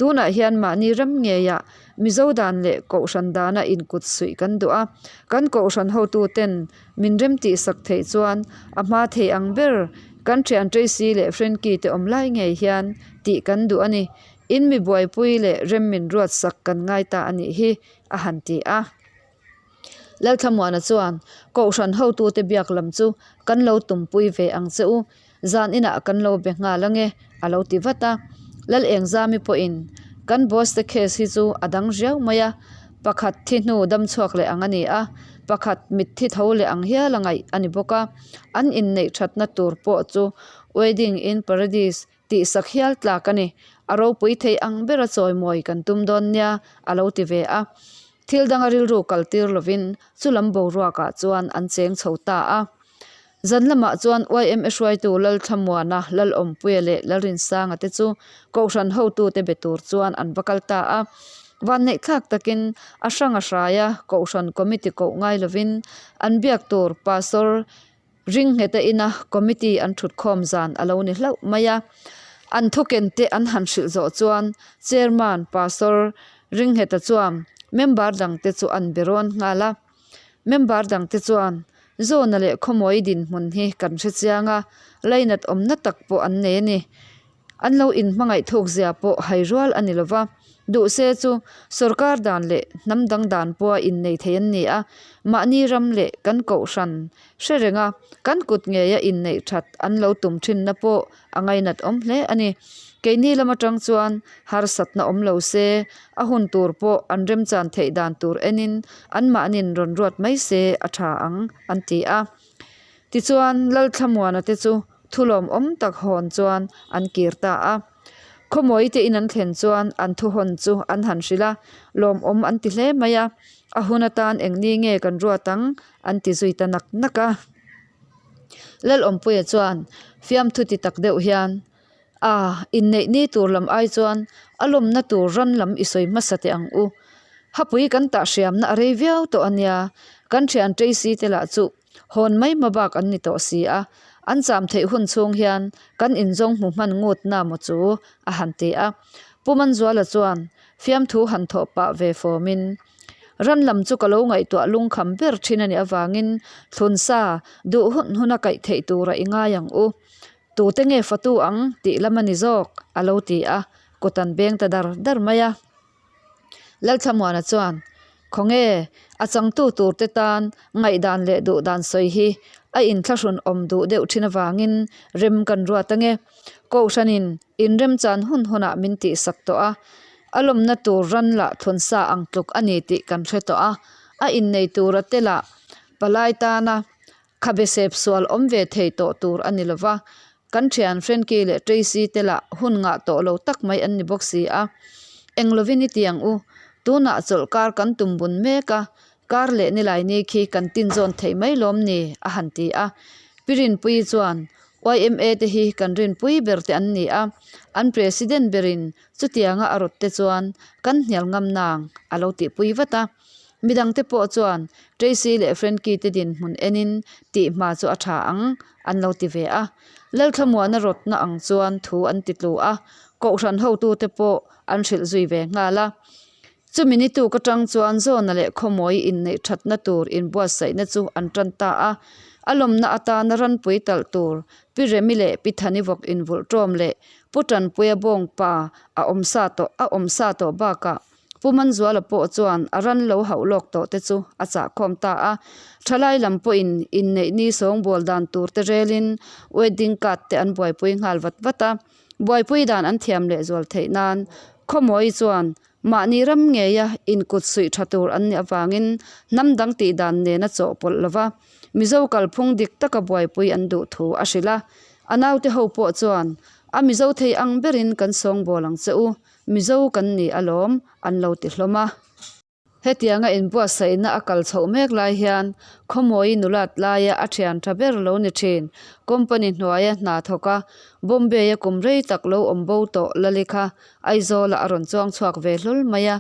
Speaker 1: Tunah hian mahni ram ngeiah Mizo dan leh Kohhran dana inkut suih kan duh a, kan Kohhran hotuten min remtihsak theih chuan a hma thei ang ber kan thian Tracy leh Frankie te awm lai ngei hian tih kan duh a ni. In mi buaipui leh rem min ruatsak kan ngai ta a nih hi, a han ti a. Lalthlamuana chuan Kohhran hotute biak lam chu kan lo tumpui ve ang che u, zan inah kan lo be nghal ange a lo ti vat a. Lal Engzami pawhin kan boss te case hi chu a dang riau mai a, pakhat thi hnu dam chhuak leh ang a ni a, pakhat mitthi tho leh ang hial a ngaih a ni bawk a, an inneih thatna tur pawh chu wedding in paradise tih sak hial tlak a ni. A ropui thei ang bera chawimawi kan tum dawn nia a lo ti ve a. Thil danga rilru kal tir lovin chu lam boruakah chuan an cheng chho ta a. Zan lamah chuan YMA hruaitu Lalthlamuana, Lalawmpuia leh Lalrinsanga te chu Kohhran hotute be tur chuan an va kal ta a. Vanneihthlak takin a hranga hraia Kohhran Committee koh ngai lovin an biak tur Pastor Ringheta ina committee an thutkhawm zan a lo ni hlauh mai a. An thuken te an han hrilh zawh chuan Chairman Pastor Ringheta chuan member dangte chu an be rawn nghal a. Member dangte chuan Zawna leh Khawmawi dinhmun hi kan hre chiang a, lainat awmna tak pawh an nei a ni. An lo inhmangaih thuk zia pawh hai rual a ni lo va, duh se chu sorkar dan leh hnam dang dan pawha innei thei an ni a, mahni ram leh kan kohhran hre renga kan kut ngeia inneih that an lo tum thinna pawh a ngainat awm hle a ni. Keini lam atang chuan harsatna awm lo se, a hun tur pawh an remchan theih dan tur enin anmahnin rawn ruat mai se a tha ang, an ti a. Tichuan, Lalthlamuana te chu thulawm awm tak hawn chuan an kir ta a. Khawmawi te in an thlen chuan an thu hawn chu an han hrilh a, lawmawm an ti hle mai a, a hun atan eng ni nge kan ruat ang an ti zui ta nak nak a. Lalawmpuia chuan fiamthu ti tak deuh hian, A, inneih ni tur lam ai chuan a lawmna tur ran lam i sawi hmasa teh ang u. Hapui kan tah hriamna a rei viau tawh a nia, kan thian Tracy te lah chu hawn mai hma bak an ni tawh si a, an cham theih hun chhung hian kan inzawng hmu hman ngut na maw chu a han ti a. Pu Manzuala chuan fiamthu han thawh pah ve fawmin, Ran lam chu ka lo ngaihtuah lungkham ber thin a nih avangin thlun sa duh hun huna kaih theih tura i ngai ang u. Tute nge fatu ang tih lam a ni zawk a lo ti a, kut an beng ta dar dar mai a. Lalthlamuana chuan, Khawnge, a changtu turte tan ngaihdan leh duhdan sawi hi a inthlahrun awm duh deuh thin avangin rem kan ruat ange. Kohhranin inremchan hun hunah min tihsak tawh a, a lawmna tur ran lah thlunsa ang tluk a ni tih kan hre tawh a, a innei tura te lah palai tana Khabe sep sual awm ve thei tawh tur a ni lova, kan thian Frankie leh Tracy te lah hun ngah tawh lo tak mai an ni bawk si a. Eng lovin i ti ang u, tunah chawlh kar kan tum bun mek a, kar leh nilai ni khi kan tin zawn theih mai lawm ni a han ti a. Pi Rinpuii chuan, YMA te hi kan rinpui ber te an ni a, an President berin chutianga a rawt te chuan kan hnial ngam nang a lo tihpui vat a. Midangte pawh chuan Tracy leh Frankie te dinhmun enin tih hma chu a tha ang an lo ti ve a. Lalthlamuana rawtna ang chuan thu an ti tlu a, Kohhran hotute pawh an hrilh zui ve nghal a. Chumi ni tuk atang chuan Zawna leh Khawmawi inneih thatna tur inbuatsaihna chu an tan ta a. A lawmna atana ranpui talh tur Pi Remi leh Pi Thani vawk invulh ṭawm leh Pu Tanpuia bawngpa a awm sa tawh a awm sa tawh bakah Pu Manzuala pawh chuan a ran lo hauh lawk tawh te chu a chahkhawm ta a. Thalai lam pawhin inneih ni sawngbawl dan tur te relin wedding card te an buaipui nghal vat vat a. Buaipui dan an thiam leh zual theih nan Khawmawi chuan mahni ram ngeia inkut suih tha tur an nih avangin hnam dang tih dan nena chawhpawlh lova Mizo kalphung dik taka buaipui an duh thu a hrilh a. A naute ho pawh chuan a Mizo thei ang berin kan sawngbawl ang che u Mizo kan ni alawm, an lo ti hlawm a. Hetianga inbuatsaihna a kal chhoh mek lai hian Khawmawi nulat laia a thian tha ber lo ni thin. Company hnuaia hna thawk a, Bombay-a kum rei tak lo awm bo tawh Lali kha Aizawlah a rawn chuang chhuak ve hlawl mai a.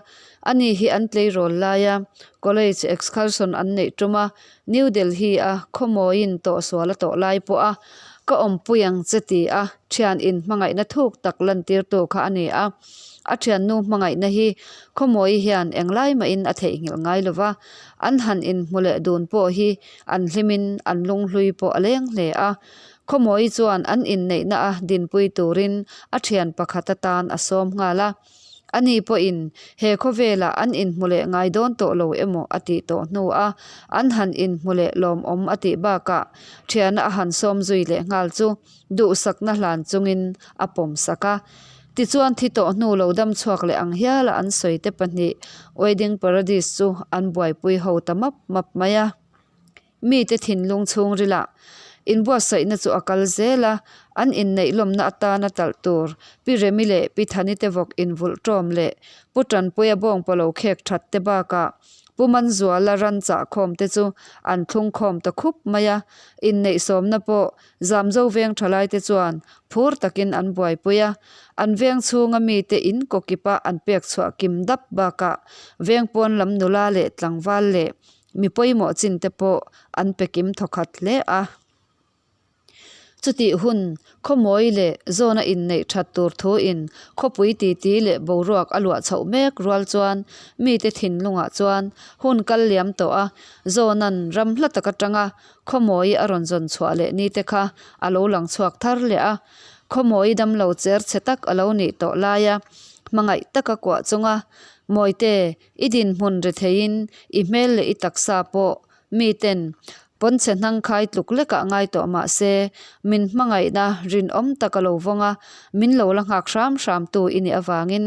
Speaker 1: Ani hi an tleirawl laia college excursion an neih tum a, New Delhi-a Khawmawiin tawhsual a tawh lai pawh a, Ka awmpui ang che ti a, thian in hmangaihna thuk tak lantirtu kha a ni a. A thiannu hmangaihna hi Khawmawi hian englai mahin a theihnghilh ngai lo va, an han inhmu leh dun pawh hi an hlimin an lunghlui pawh a leng hle a. Khawmawi chuan an inneihna a dinpui turin a thian pakhat atan a sawm nghal a. Ani pawhin he khawvelah an inhmu leh ngai dawn tawh lo emaw a tih tawh hnu a, an han inhmu leh lawmawm a tih bakah thiana a han sawm zui leh nghal chu duhsakna hlan chungin a pawm sak a. Tichuan thi tawh hnu lo dam chhuak leh ang hiala an sawi te pahnih Wedding Paradise chu an buaipui ho ta map map mai a. Mite thinlung chhungrilah inbuatsaihna chu a kal zel a, an inneih lawmna atana talh tur Pi Remi leh Pi Thani te vawk invulh ṭawm leh Pu Tanpuia bawngpa lo khek ṭhat te bakah Pu Manzuala ran chahkhawm te chu an thlung khawm ta khup mai a, inneih sawmna pawh Zamzo veng ṭhalaite chuan phur takin an buaipui a, an veng chhunga mite in kawkipa an pek chhuah kim dap bakah veng pawn lam nula leh tlangval leh Mi pawimawh chin te pawh an pe kim thawkhat hle a. Chutih hun khawmawi leh zawna inneih that tur thuin khawpui titi leh boruak a luah chhoh mek rual chuan mite thinlungah chuan hun kal liam tawh a, zawnan ram hla tak atanga khawmawi a rawn zawn chhuah leh ni te kha a lo lang chhuak thar leh a. Khawmawi damlo cher chhe tak a lo nih tawh laia hmangaih taka kuah chunga Mawite I dinhmun ri theiin i hmel leh i taksa pawh miten pawnchhe hnangkhai tluk lekah ngai tawh mah se, min hmangaihna rinawm tak a lo vawng a, min lo la nghak hram hramtu i nih avangin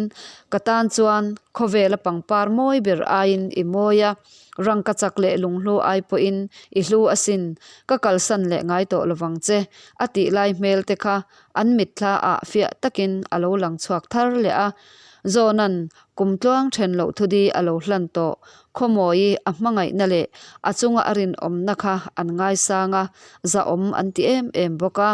Speaker 1: ka tan chuan khawvela pangpar mawi ber aiin i mawi a, rangka chak leh lunghlu ai pawhin i hlu asin, ka kalsan leh ngai tawh lovang che a tih lai hmel te kha an mitthla ah fiah takin a lo lang chhuak thar leh a, Zawnan Kum tluang then loh thudi a lo hlan tawh. Khawmawi a hmangaihna leh a chunga a rinawmna kha an ngaisang a, zahawm an ti em em bawk a.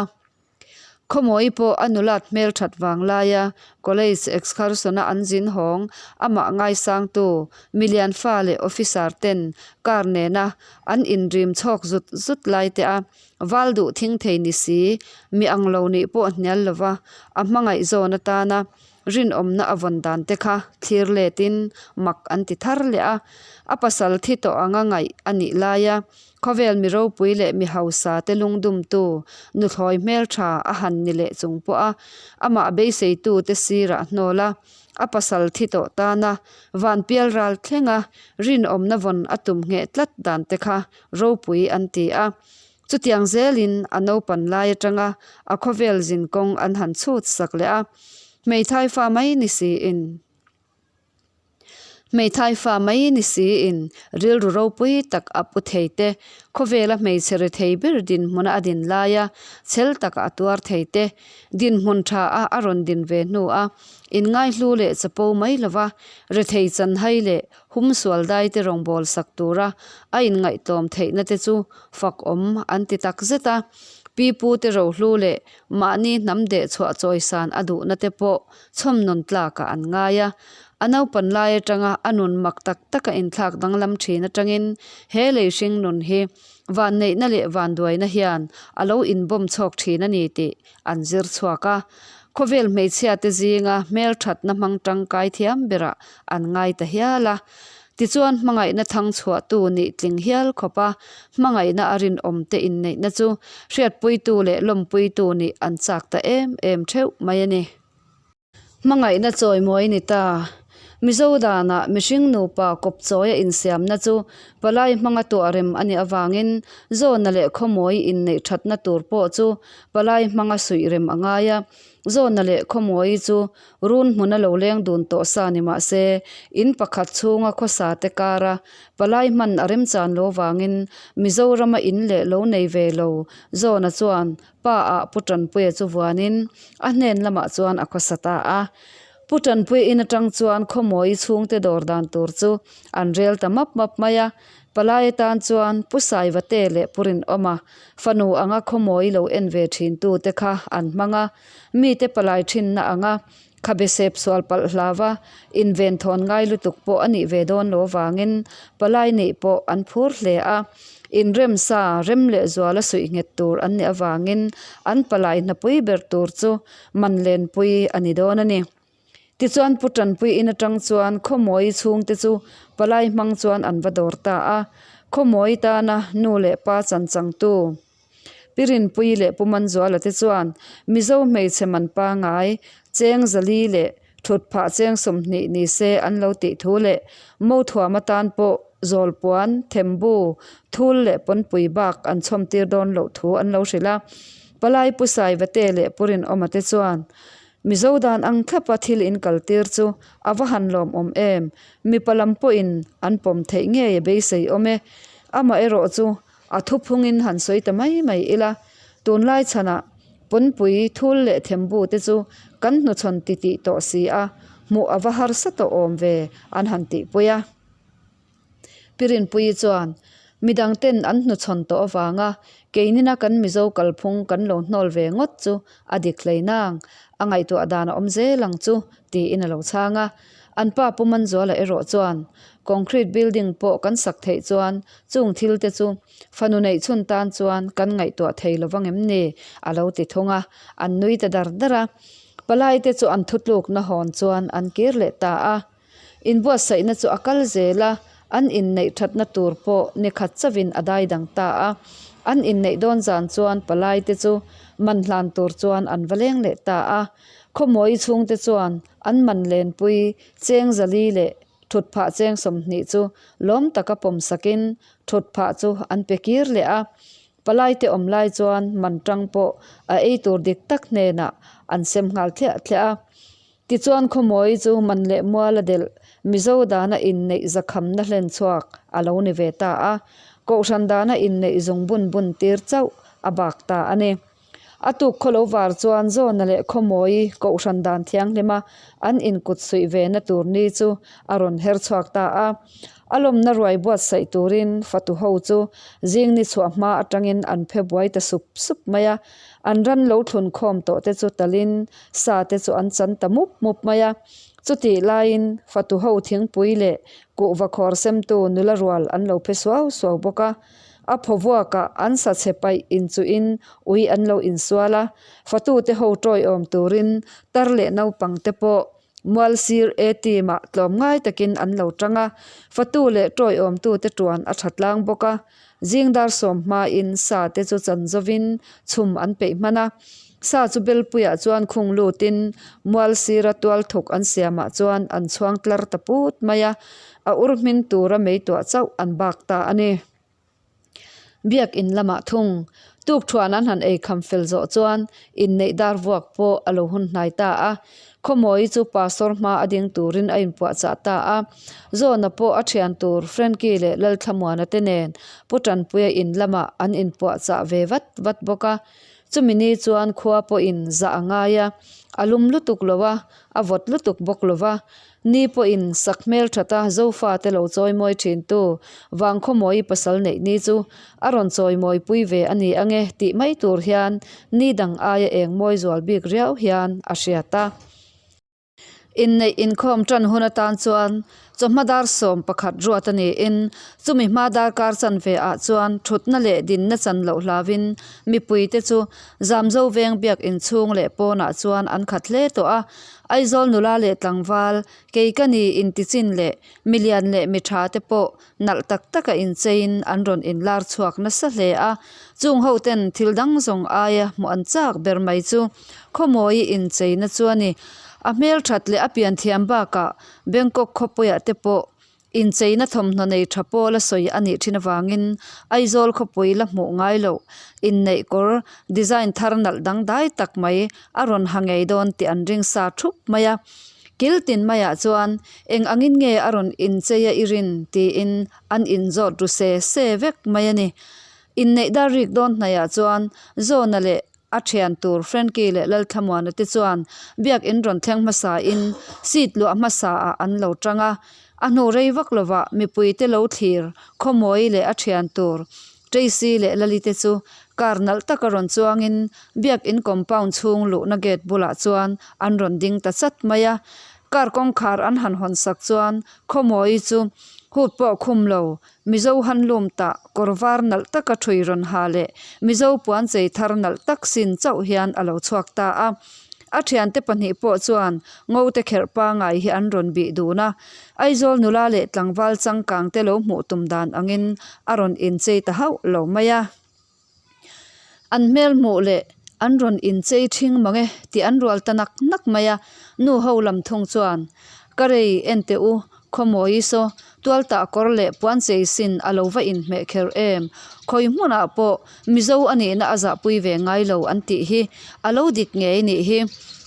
Speaker 1: Khawmawi pawh a nulat hmelthat vang laia college excursion-a an zin hawng amah ngaisangtu milian fa leh officer ten car nena an inrim chhawk zut zut lai te a val duh thing thei ni si, mi ang lo nih pawh hnial lova a hmangaih zawn atana rinawmna a vawn dan te kha thlir letin mak an ti thar leh a, a pasal thi tawh anga ngaih a nih laia Khawvel mi ropui leh mi hausa te lungdumtu nuthlawi hmeltha a han ni leh chung pawh a, amah beiseitu te sirah hnawl a, a pasal thi tawh tana vanpial ral thlenga rinawmna vawn a tum ngheh tlat dan te kha ropui an ti a. Chutiang zelin a naupan lai atanga a khawvel zinkawng an han chhut sak leh a, hmeithai fa mai ni siin. Hmeithai fa mai ni siin rilru ropui tak a pu thei te, khawvela hmeichhe ri thei ber dinhmuna a din laia chhel taka a tuar thei te, dinhmun tha a a rawn din ve hnu a inngaihlu leh chapo mai lova rethei chanhai leh humsual dai te rawngbâwl sak tura a inngaihtlawm theihna te chu fakawm an ti tak zet a. Pi pu te rohlu leh mahni hnam dehchhuah chawisan a duhna te pawh chhawmnawn tlakah an ngai a. A naupan lai atanga a nun mak tak taka inthlak danglam thin atangin he lei hring nun hi vanneihna leh vanduaina hian a lo inbawm chhawk thin a ni tih an zir chhuak a. Khawvel hmeichhia te zinga hmelthatna hmang tangkai thiam berah an ngai ta hial a. Tichuan hmangaihna thang chhuahtu nih tling hial khawp a, hmangaihna a rinawm te inneihna chu hriatpuitu leh lawmpuitu nih an chak ta em em theuh mai a ni. Hmangaihna chawimawi ni ta. Mizo danah mihring nupa kawp chawia insiamna chu palai hmanga tuah rem a nih avangin zawna leh khawmawi inneih thatna tur pawh chu palai hmanga suih rem a ngai a. Zawna leh khawmawi chu run hmuna lo leng dun tawh sa ni mah se, in pakhat chhunga khawsa te kara palai hman a remchan lo vangin Mizorama in leh lo nei ve lo Zawna chuan Pa ah Pu Tanpuia chu vuanin a hnen lamah chuan a khawsa ta a. Pu Tanpuia in atang chuan Khawmawi chhungte dawr dan tur chu an rel ta map map mai a. Palai atan chuan Pu Saivate leh Pu Rinawma fanu anga Khawmawi lo en ve thin tute kha an hmang a. Mite palai thinna anga khabe sep sual palh hlava inven thawn ngai lutuk pawh a nih ve dawn lo avangin palai nih pawh an phur hle a. Inremsa rem leh zuala suih nghet tur an nih avangin an palai hnapui ber tur chu man lenpui a ni dawn a ni. Tichuan Pu Tanpui in atang chuan Khawmawi chhungte chu palai hmang chuan an va dawr ta a. Khawmawi tana nu leh pa chanchangtu. Pi Rinpuii leh Pu Manzuala te chuan Mizo hmeichhe man pangai cheng zali leh thut phah cheng 20 ni se an lo tih thu leh mo thuam atan pawh zawlpuan, thembu, thul leh pawnpui bak an chhawm tir dawn loh thu an lo hrilh a. Palai Pu Saivate leh Pu Rinawma te chuan Mizo dan ang thlapa thil in kal tir chu a va han lawmawm em, mipa lam pawhin an pawm theih ngei a beisei awm e. Amaherawh chu A thuphungin han sawi ta mai mai ila, tunlai chhanah pawnpui thul leh thembu te chu kan hnuchhawn ti tih tawh si a, hmuh a va harsa tawh awm ve an han tihpui a. Pi Rinpuii chuan, Midang ten an hnuchhawn tawh avanga keinina kan Mizo kalphung kan lo hnawl ve ngawt chu a dik hlei nang, a ngaihtuah dan a awm zel ang chu tiin a lo chhang a. An pa Pu Manzuala erawh chuan, Concrete building pawh kan sak theih chuan Chung thil te chu fanu neih chhun tan chuan kan ngaihtuah thei lo vang em ni? a lo ti thung a, an nui ta dar dar a. Palai te chu an thutlukna hawn chuan an kir leh ta a. Inbuatsaihna chu a kal zel a, an inneih thatna tur pawh ni khat chauhin a dai dang ta a. An inneih dawn zan chuan palai te chu man hlan tur chuan an va leng leh ta a. Khawmawi chhungte chuan an man lenpui cheng zali leh Thut phah cheng 20 chu lawm taka pawm sakin thut phah chu an pe kir leh a. Palai te awm lai chuan man tang pawh a ei tur dik tak hnenah an sem nghal thliah thliah a. Tichuan Khawmawi chu man leh mual a delh Mizo dana inneih zakhamna hlen chhuak a lo ni ve ta a. Kohhran dana inneih zung bun bun tir chauh a bak ta a ni. A tuk khaw lo var chuan Zawna leh Khawmawi Kohhran dan thianghlima an inkut suih ve na tur ni chu a rawn her chhuak ta a. A lawmna ruai buatsaih turin fatu ho chu zing ni chhuah hma atangin an phe buai ta sup sup mai a. An ran lo thlun khawm tawh te chu talin sa te chu an chan ta mup mup mai a. Chutih laiin fatu ho thingpui leh kuhva khawr semtu nula rual an lo phe suau suau bawk a. A phaw vuakah an sa chhe paih inchuhin ui an lo insual a, fatute ho tawiawm turin tar leh naupang te pawh mual sir A team ah tlawmngai takin an lo tang a, fatu leh tawiawmtute tuan a tha tlang bawk a. Zing dar sawm hmain sa te chu chan zovin chhum an peih hman a, sa chu belpuiah chuan khung lutin mual sira tual thuk an siamah chuan an chhuang tlar ta put mai a, a ur hmin tura mei tuah chauh an bak ta a ni. Biakin lamah thung tukthuan an han ei kham fel zawh chuan inneih dar vuak pawh a lo hun hnai ta a. Khawmawi chu pastor hma a ding turin a inpuahchah ta a. Zawna pawh a thian tur Frankie leh Lalthlamuana te nen Pu Tanpuia in lamah an inpuahchah ve vat vat bawk a. Chumi ni chuan khua pawhin zah a ngai a, a lum lutuk lo a, a vawt lutuk bawk lo va. Ni pawhin sak hmel thata Zofate lo chawimawi thintu Vangkhawmawi pasal neih ni chu a rawn chawimawi pui ve a ni ange tih mai tur hian ni dang aia eng mawi zual bik riau hian a hriat a. Inneih inkhawm tan hun atan chuan chawhma dar 11 ruat a niin chumi hma darkar chanve ah chuan thutna leh dinna chan loh hlauhin mipuite chu Zamzo veng biak inchhung leh pawnah chuan an khat hle tawh a. Aizawl nula leh tlangval, kei ka ni intichin leh milian leh mi tha te pawh nalh tak taka incheiin an rawn inlar chhuak nasa hle a. Chung ho ten thil dang zawng aia hmuh an chak ber mai chu Khawmawi incheina chu a ni. A hmelthat leh a pianthiam bakah Bangkok khawpuiah te pawh Incheina thawmhnaw nei tha pawla sawi a nih thin avangin Aizawl khawpui la hmuh ngai loh inneih kawr design thar nalh dangdai tak mai a rawn ha ngei dawn tih an ring sa thup mai a. Kil tin maiah chuan eng angin nge a rawn inchei a i rin tiin an inzawt ru se se vek mai a ni. Inneih dar rik dawn hnaihah chuan Zawna leh A thian tur Frankie leh Lalthlamuana te chuan biak in rawn thleng hmasa in seat luah hmasa ah an lo tang a, a hnu rei vak lovah mipui te lo thlir Khawmawi leh a thian tur Tracy leh Lali te chu car nalh taka rawn chuang in biak in compound chhung luhna gate bulah chuan an rawn ding ta chat mai a, car kawngkhar an han hawn sak chuan Khawmawi chu hood pawh khum lo Mizo handloom tah kawr var nalh taka ṭhui rawn ha leh Mizo puan chei thar nalh tak sin chauh hian a lo chhuak ta a. A ṭhiante pahnih pawh chuan ngote kherh pangai hi an rawn bih dun a. Aizawl nula leh tlangval changkangte lo hmuh tum dan angin a rawn inchei ta hauh lo mai a. An hmel hmuh leh an rawn inchei ṭhing mang e tih an rual ta nak nak mai a, nu ho lam thung chuan, Ka rei en teh u, khawmawi saw, tual tah kawr leh puan chei sin a lo va inhmeh kher em, khawi hmunah pawh Mizo a nihna a zahpui ve ngai lo an tih hi a lo dik ngei nih hi.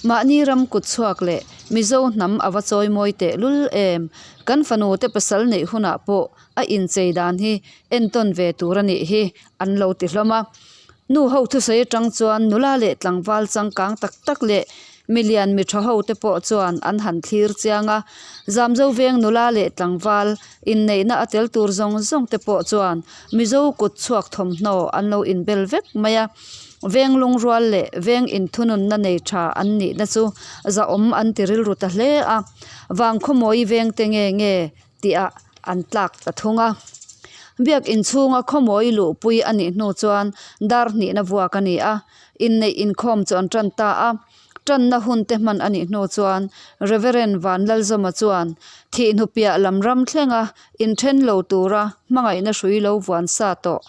Speaker 1: Mahni ram kut chhuak leh Mizo hnam a va chawimawi teh lul em, kan fanu te pasal neih hunah pawh a inchei dan hi entawn ve tur a nih hi an lo ti hlawm a. Nu ho thusawi atang chuan nula leh tlangval changkang tak tak leh milian mi tha ho te pawh chuan an han thlir chiang a. Zamzo veng nula leh tlangval inneihna a tel tur zawng zawng te pawh chuan Mizo kut chhuak thawmhnaw an lo inbel vek mai a. Veng lungrual leh veng inthununna nei tha an nihna chu zahawm an ti rilru ta hle a. Vangkhawmawi veng te nge nge tihah an tlak ta thung a. Biak inchhunga khawmawi luhpui a nih hnu chuan dar hnihna vuak a ni a, inneih inkhawm chu an tan ta a. Tanna hun te hman a nih hnu chuan Reverend Vanlalzawma chuan thih hnupiah lam ram thlenga inthen lo tura hmangaihna hrui lo vuan sa tawh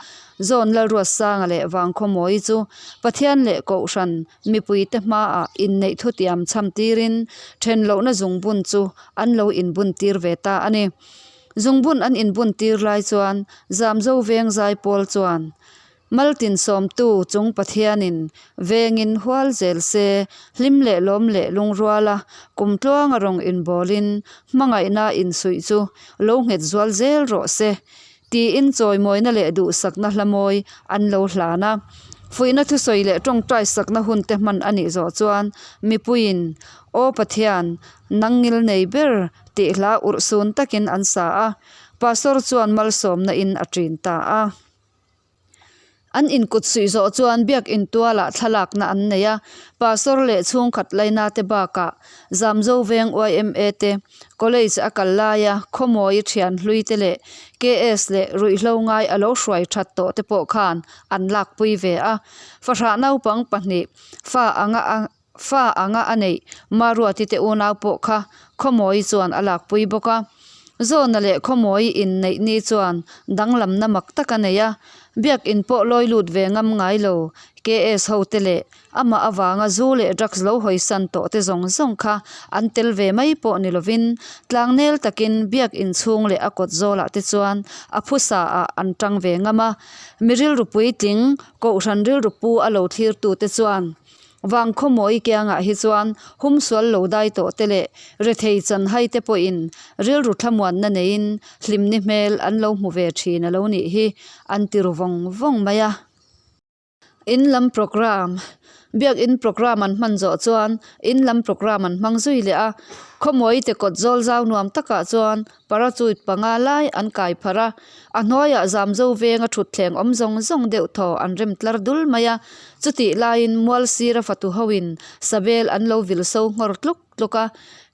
Speaker 1: Zawn Lalruatsanga leh Vangkhawmawi chu Pathian leh Kohhran Mipuite hmaah inneih thutiam chham tirin then lohna zungbun chu an lo inbun tir ve ta a ni. Zungbun an inbun tir lai chuan Zamzo veng zaipawl chuan Maltin sawmtu chung Pathianin vengin hual zel se, hlim leh lawm leh lungruala kum tluanga rawng inbawlin hmangaihna insuih chu lo nghet zual zel rawh se Tiin chawimawina leh duhsakna hla mawi an lo hlan a. Fuihna thusawi leh tawngtai sakna hun te hman a nih zawh chuan mipuiin, Aw Pathian, nang ngil nei ber tih hla urhsun takin an sa a. Pastor chuan malsawmna in a ṭin ta a. An inkut suih zawh chuan biak intualah thlalakna an nei a, Pastor leh chhungkhat laina te bakah Zamzo veng yma te, College a kal laia Khawmawi thian hlui te leh KS leh ruihhlo ngai a lo hruai that tawh te pawh khan an lakpui ve a. Fahrah naupang pahnih fa anga a fa anga a neih Maruati te unau pawh kha Khawmawi chuan a lakpui bawk a. Zawna leh Khawmawi inneih ni chuan danglamna mak tak a nei a, biakin pawh lawi lut ve ngam ngai lo KS ho te leh Amah avanga zu leh drugs lo hawisan tawh te zawng zawng kha an tel ve mai pawh ni lovin tlangnel takin biak inchhung leh a kawt zawlah te chuan a phusa ah an tang ve ngam a. Mi rilru puitling, kohhran rilru pu a lo thlirtu te chuan Vangkhawmawi kiangah hi chuan humsual lo dai tawh te leh rethei chanhai te pawhin rilru thlamuanna neiin hlimni hmel an lo hmu ve thin a lo nih hi an ti ru vawng vawng mai a. In lam programme, Biakin programme an hman zawh chuan in lam programme an hmang zui leh a, khawmawi te kawt zawl zau nuam takah chuan parachute panga lai an kai pharh a, a hnuaiah zamzo venga thutthleng awm zawng zawng deuh thaw an rem tlar dul mai a, chutih laiin mual sira fatu hoin sabel an lo vil so nghawr tluk tluk a,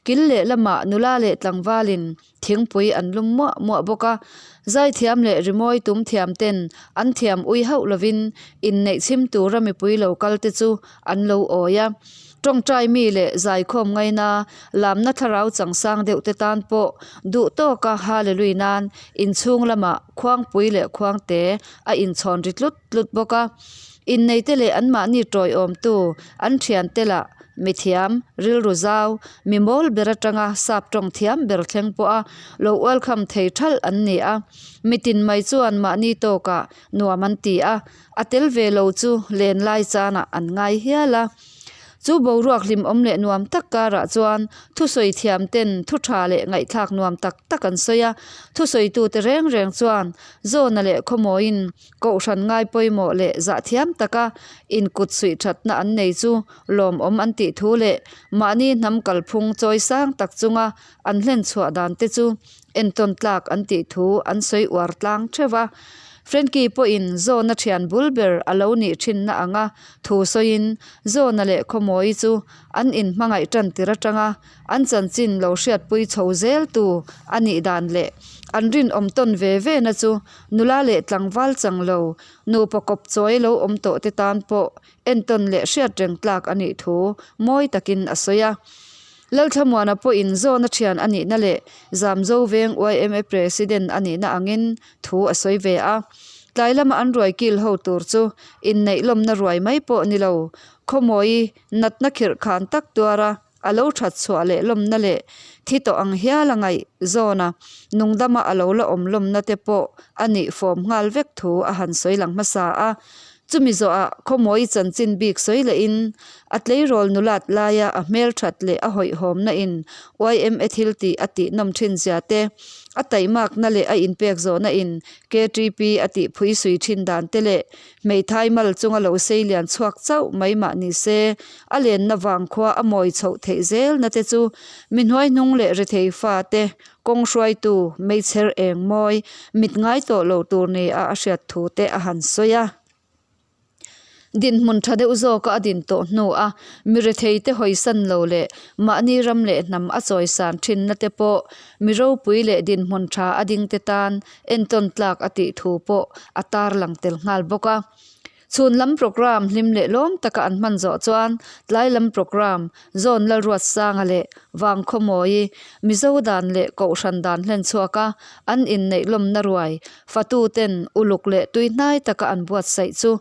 Speaker 1: kil lehlamah nula leh tlangvalin Thingpui an lum muah muah bawk a, zaithiam leh rimawi tum thiam ten an thiam ui hauh lovin inneih chhim tura mipui lo kal te chu an lo awi a. Tawngtai mi leh zaikhawm ngaina lamna thlarau changsang deuh te tan pawh duh tawka Hallelui nan inchhung lamah khuangpui leh khuangte a inchhawn ri tlut tlut bawk a. Inneite leh anmahni tawiawmtu an thiante lah mithiam, rilru zau, mi mawl ber atanga sap tawng thiam ber thleng pawha lo welcome thei thalh an ni a. Mitin mai chuan mahni tawkah nuam an ti a, a tel ve lo chu len lai chanah an ngai hial a. Chu boruak hlimawm leh nuam tak karah chuan thusawi thiam ten thu tha leh ngaihthlak nuam tak tak an sawi a, thusawitute reng reng chuan Zawna leh Khawmawiin Kohhran ngai pawimawh leh zahthiam taka inkut suih thatna an nei chu lawmawm an tih thu leh mahni hnam kalphung chawi sang tak chunga an hlen chhuah dan te chu entawn tlak an tih thu an sawi uar tlang theuh a. Frankie pawhin Zawna thian bul ber a lo nih thinna anga thu sawiin Zawna leh Khawmawi chu an inhmangaih tan tir atanga An chanchin lo hriatpui chho zel tu a nih dan leh an rinawm tawn ve ve na chu nula leh tlangval chang lo nupa kawp chawi lo awm tawh te tan pawh entawn leh hriat reng tlak a nih thu mawi takin a sawi a. Lalthlamuana pawhin zawna thian a nihna leh Zamzo veng yma President a nihna angin thu a sawi ve a. Tlai lama an ruai kil ho tur chu inneih lawmna ruai mai pawh ni lo, khawmawi natna khirh khan tak tuara A lo that chhuah leh lawmna leh thi tawh ang hial a ngaih zawn a, nungdama a lo la awm lawmna te pawh a nih fawm nghal vek thu a han sawi lang hmasa a. Chumi zawhah khawmawi chanchin bik sawi lehin a tleirawl nulat laia a hmel that leh a hawihhawmna in yma thil tih a tih nawm thin zia te, a taihmakna leh a inpek zawhna in KTP a tih phui sui thin dan te leh Hmeithai mal chunga lo sei lian chhuak chauh mai mah ni se, a lenna vang khua a mawi chhoh theih zelna te chu mi hnuaihnung leh rethei fa te, kawng hruaitu, meichher eng mawi, mit ngai tawh lo tur ni a a hriat thu te a han sawi a. Dinhmun tha deuh zawka a din tawh hnu a, mi rethei te hawisan lo leh mahni ram leh hnam a chawisan thinna te pawh mi ropui leh dinhmun tha a ding te tan entawn tlak a tih thu pawh a tarlang tel nghal bawk a. Chhun lam programme hlim leh lawm taka an hman zawh chuan tlai lam programme Zawn Lalruatsanga leh Vangkhawmawi Mizo dan leh Kohhran dan hlen chhuak a an inneih lawmna ruai fatu ten uluk leh tuihnai taka an buatsaih chu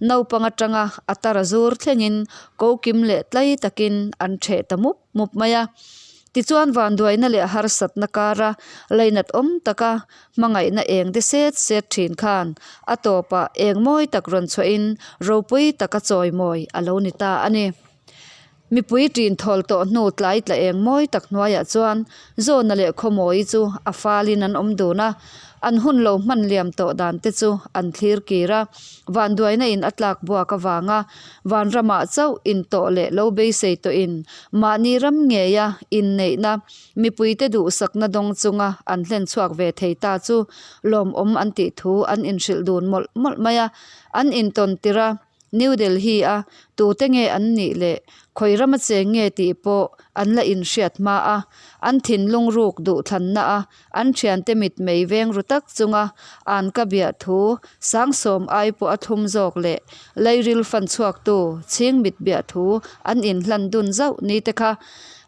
Speaker 1: naupang atanga a tar a zur thlengin kokim leh tlai takin an theh ta mup mup mai a. Tichuan vanduaina leh harsatna kara lainat awm taka hmangaihna eng de set set thin khan a tawpah eng mawi tak rawn chhuahin ropui taka chawimawi a lo ni ta a ni. Mipui ṭin thawl tawh hnu tlai tla eng mawi tak hnuaiah chuan Zawna leh Khawmawi chu a falin an awm dun a, an hun lo hman liam tawh dan te chu an thlir kir a, vanduaina in a tlak buak avanga vanramah chauh intawh leh lo beisei tawhin mahni ram ngeia inneihna mipuite duhsakna dawng chunga an hlen chhuak ve thei ta chu lawmawm an tih thu an inhrilh dun mawlh mawlh mai a, an intawn tirh a. New Delhi a tute nge an nih leh khawi rama cheng nge tih pawh an la inhriat hma a, an thinlung ruk duh thlanna a an thiante mitmei veng ru tak chunga an ka biah thu sangsawm ai pawh a thlum zawk leh lairil fan chhuaktu chhing mit biah thu an inhlan dun zauh ni te kha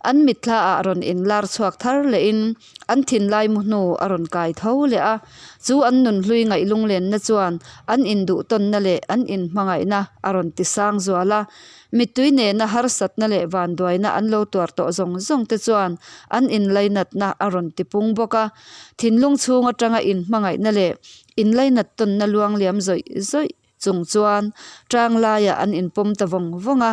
Speaker 1: an mitthla ah rawn inlar chhuak thar lehin An thinlai mu hnu a rawn kai tho leh a, chu an nunhlui ngaih lunglenna chuan an induhtawnna leh an inhmangaihna a rawn ti sang zual a. Mittui nena harsatna leh vanduaina an lo tuar tawh zawng zawng te chuan an inlainatna a rawn ti pung bawk a. Thinlung chhung atanga inhmangaihna leh inlainat tawnna luangliam zawih zawih Chung chuan tang laiah an inpawm ta vawng vawng a,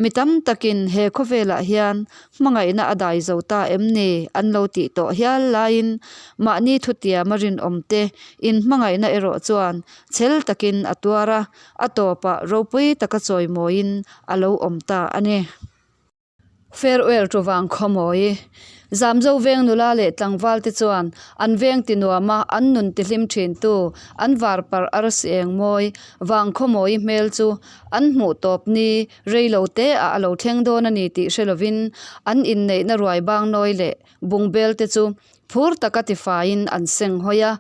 Speaker 1: mi tam takin he khawvelah hian hmangaihna a dai zo ta em ni an lo tih tawh hial laiin mahni thutiama rinawmte inhmangaihna erawh chuan chhel takin a tuar a, a tawpah ropui taka chawimawiin a lo awm ta a ni. Farewell tu vang khawmawi. Zamzo veng nula leh tlangval te chuan an veng ti nuam a, an nun ti hlim thin tu, an var parh arsi eng mawi vang khawmawi hmel chu an hmuh tawp ni rei lo te ah a lo thleng dawn a ni tih hre lovin an inneihna ruai bang nawi leh bungbel te chu phur taka tifaiin an seng hawi a.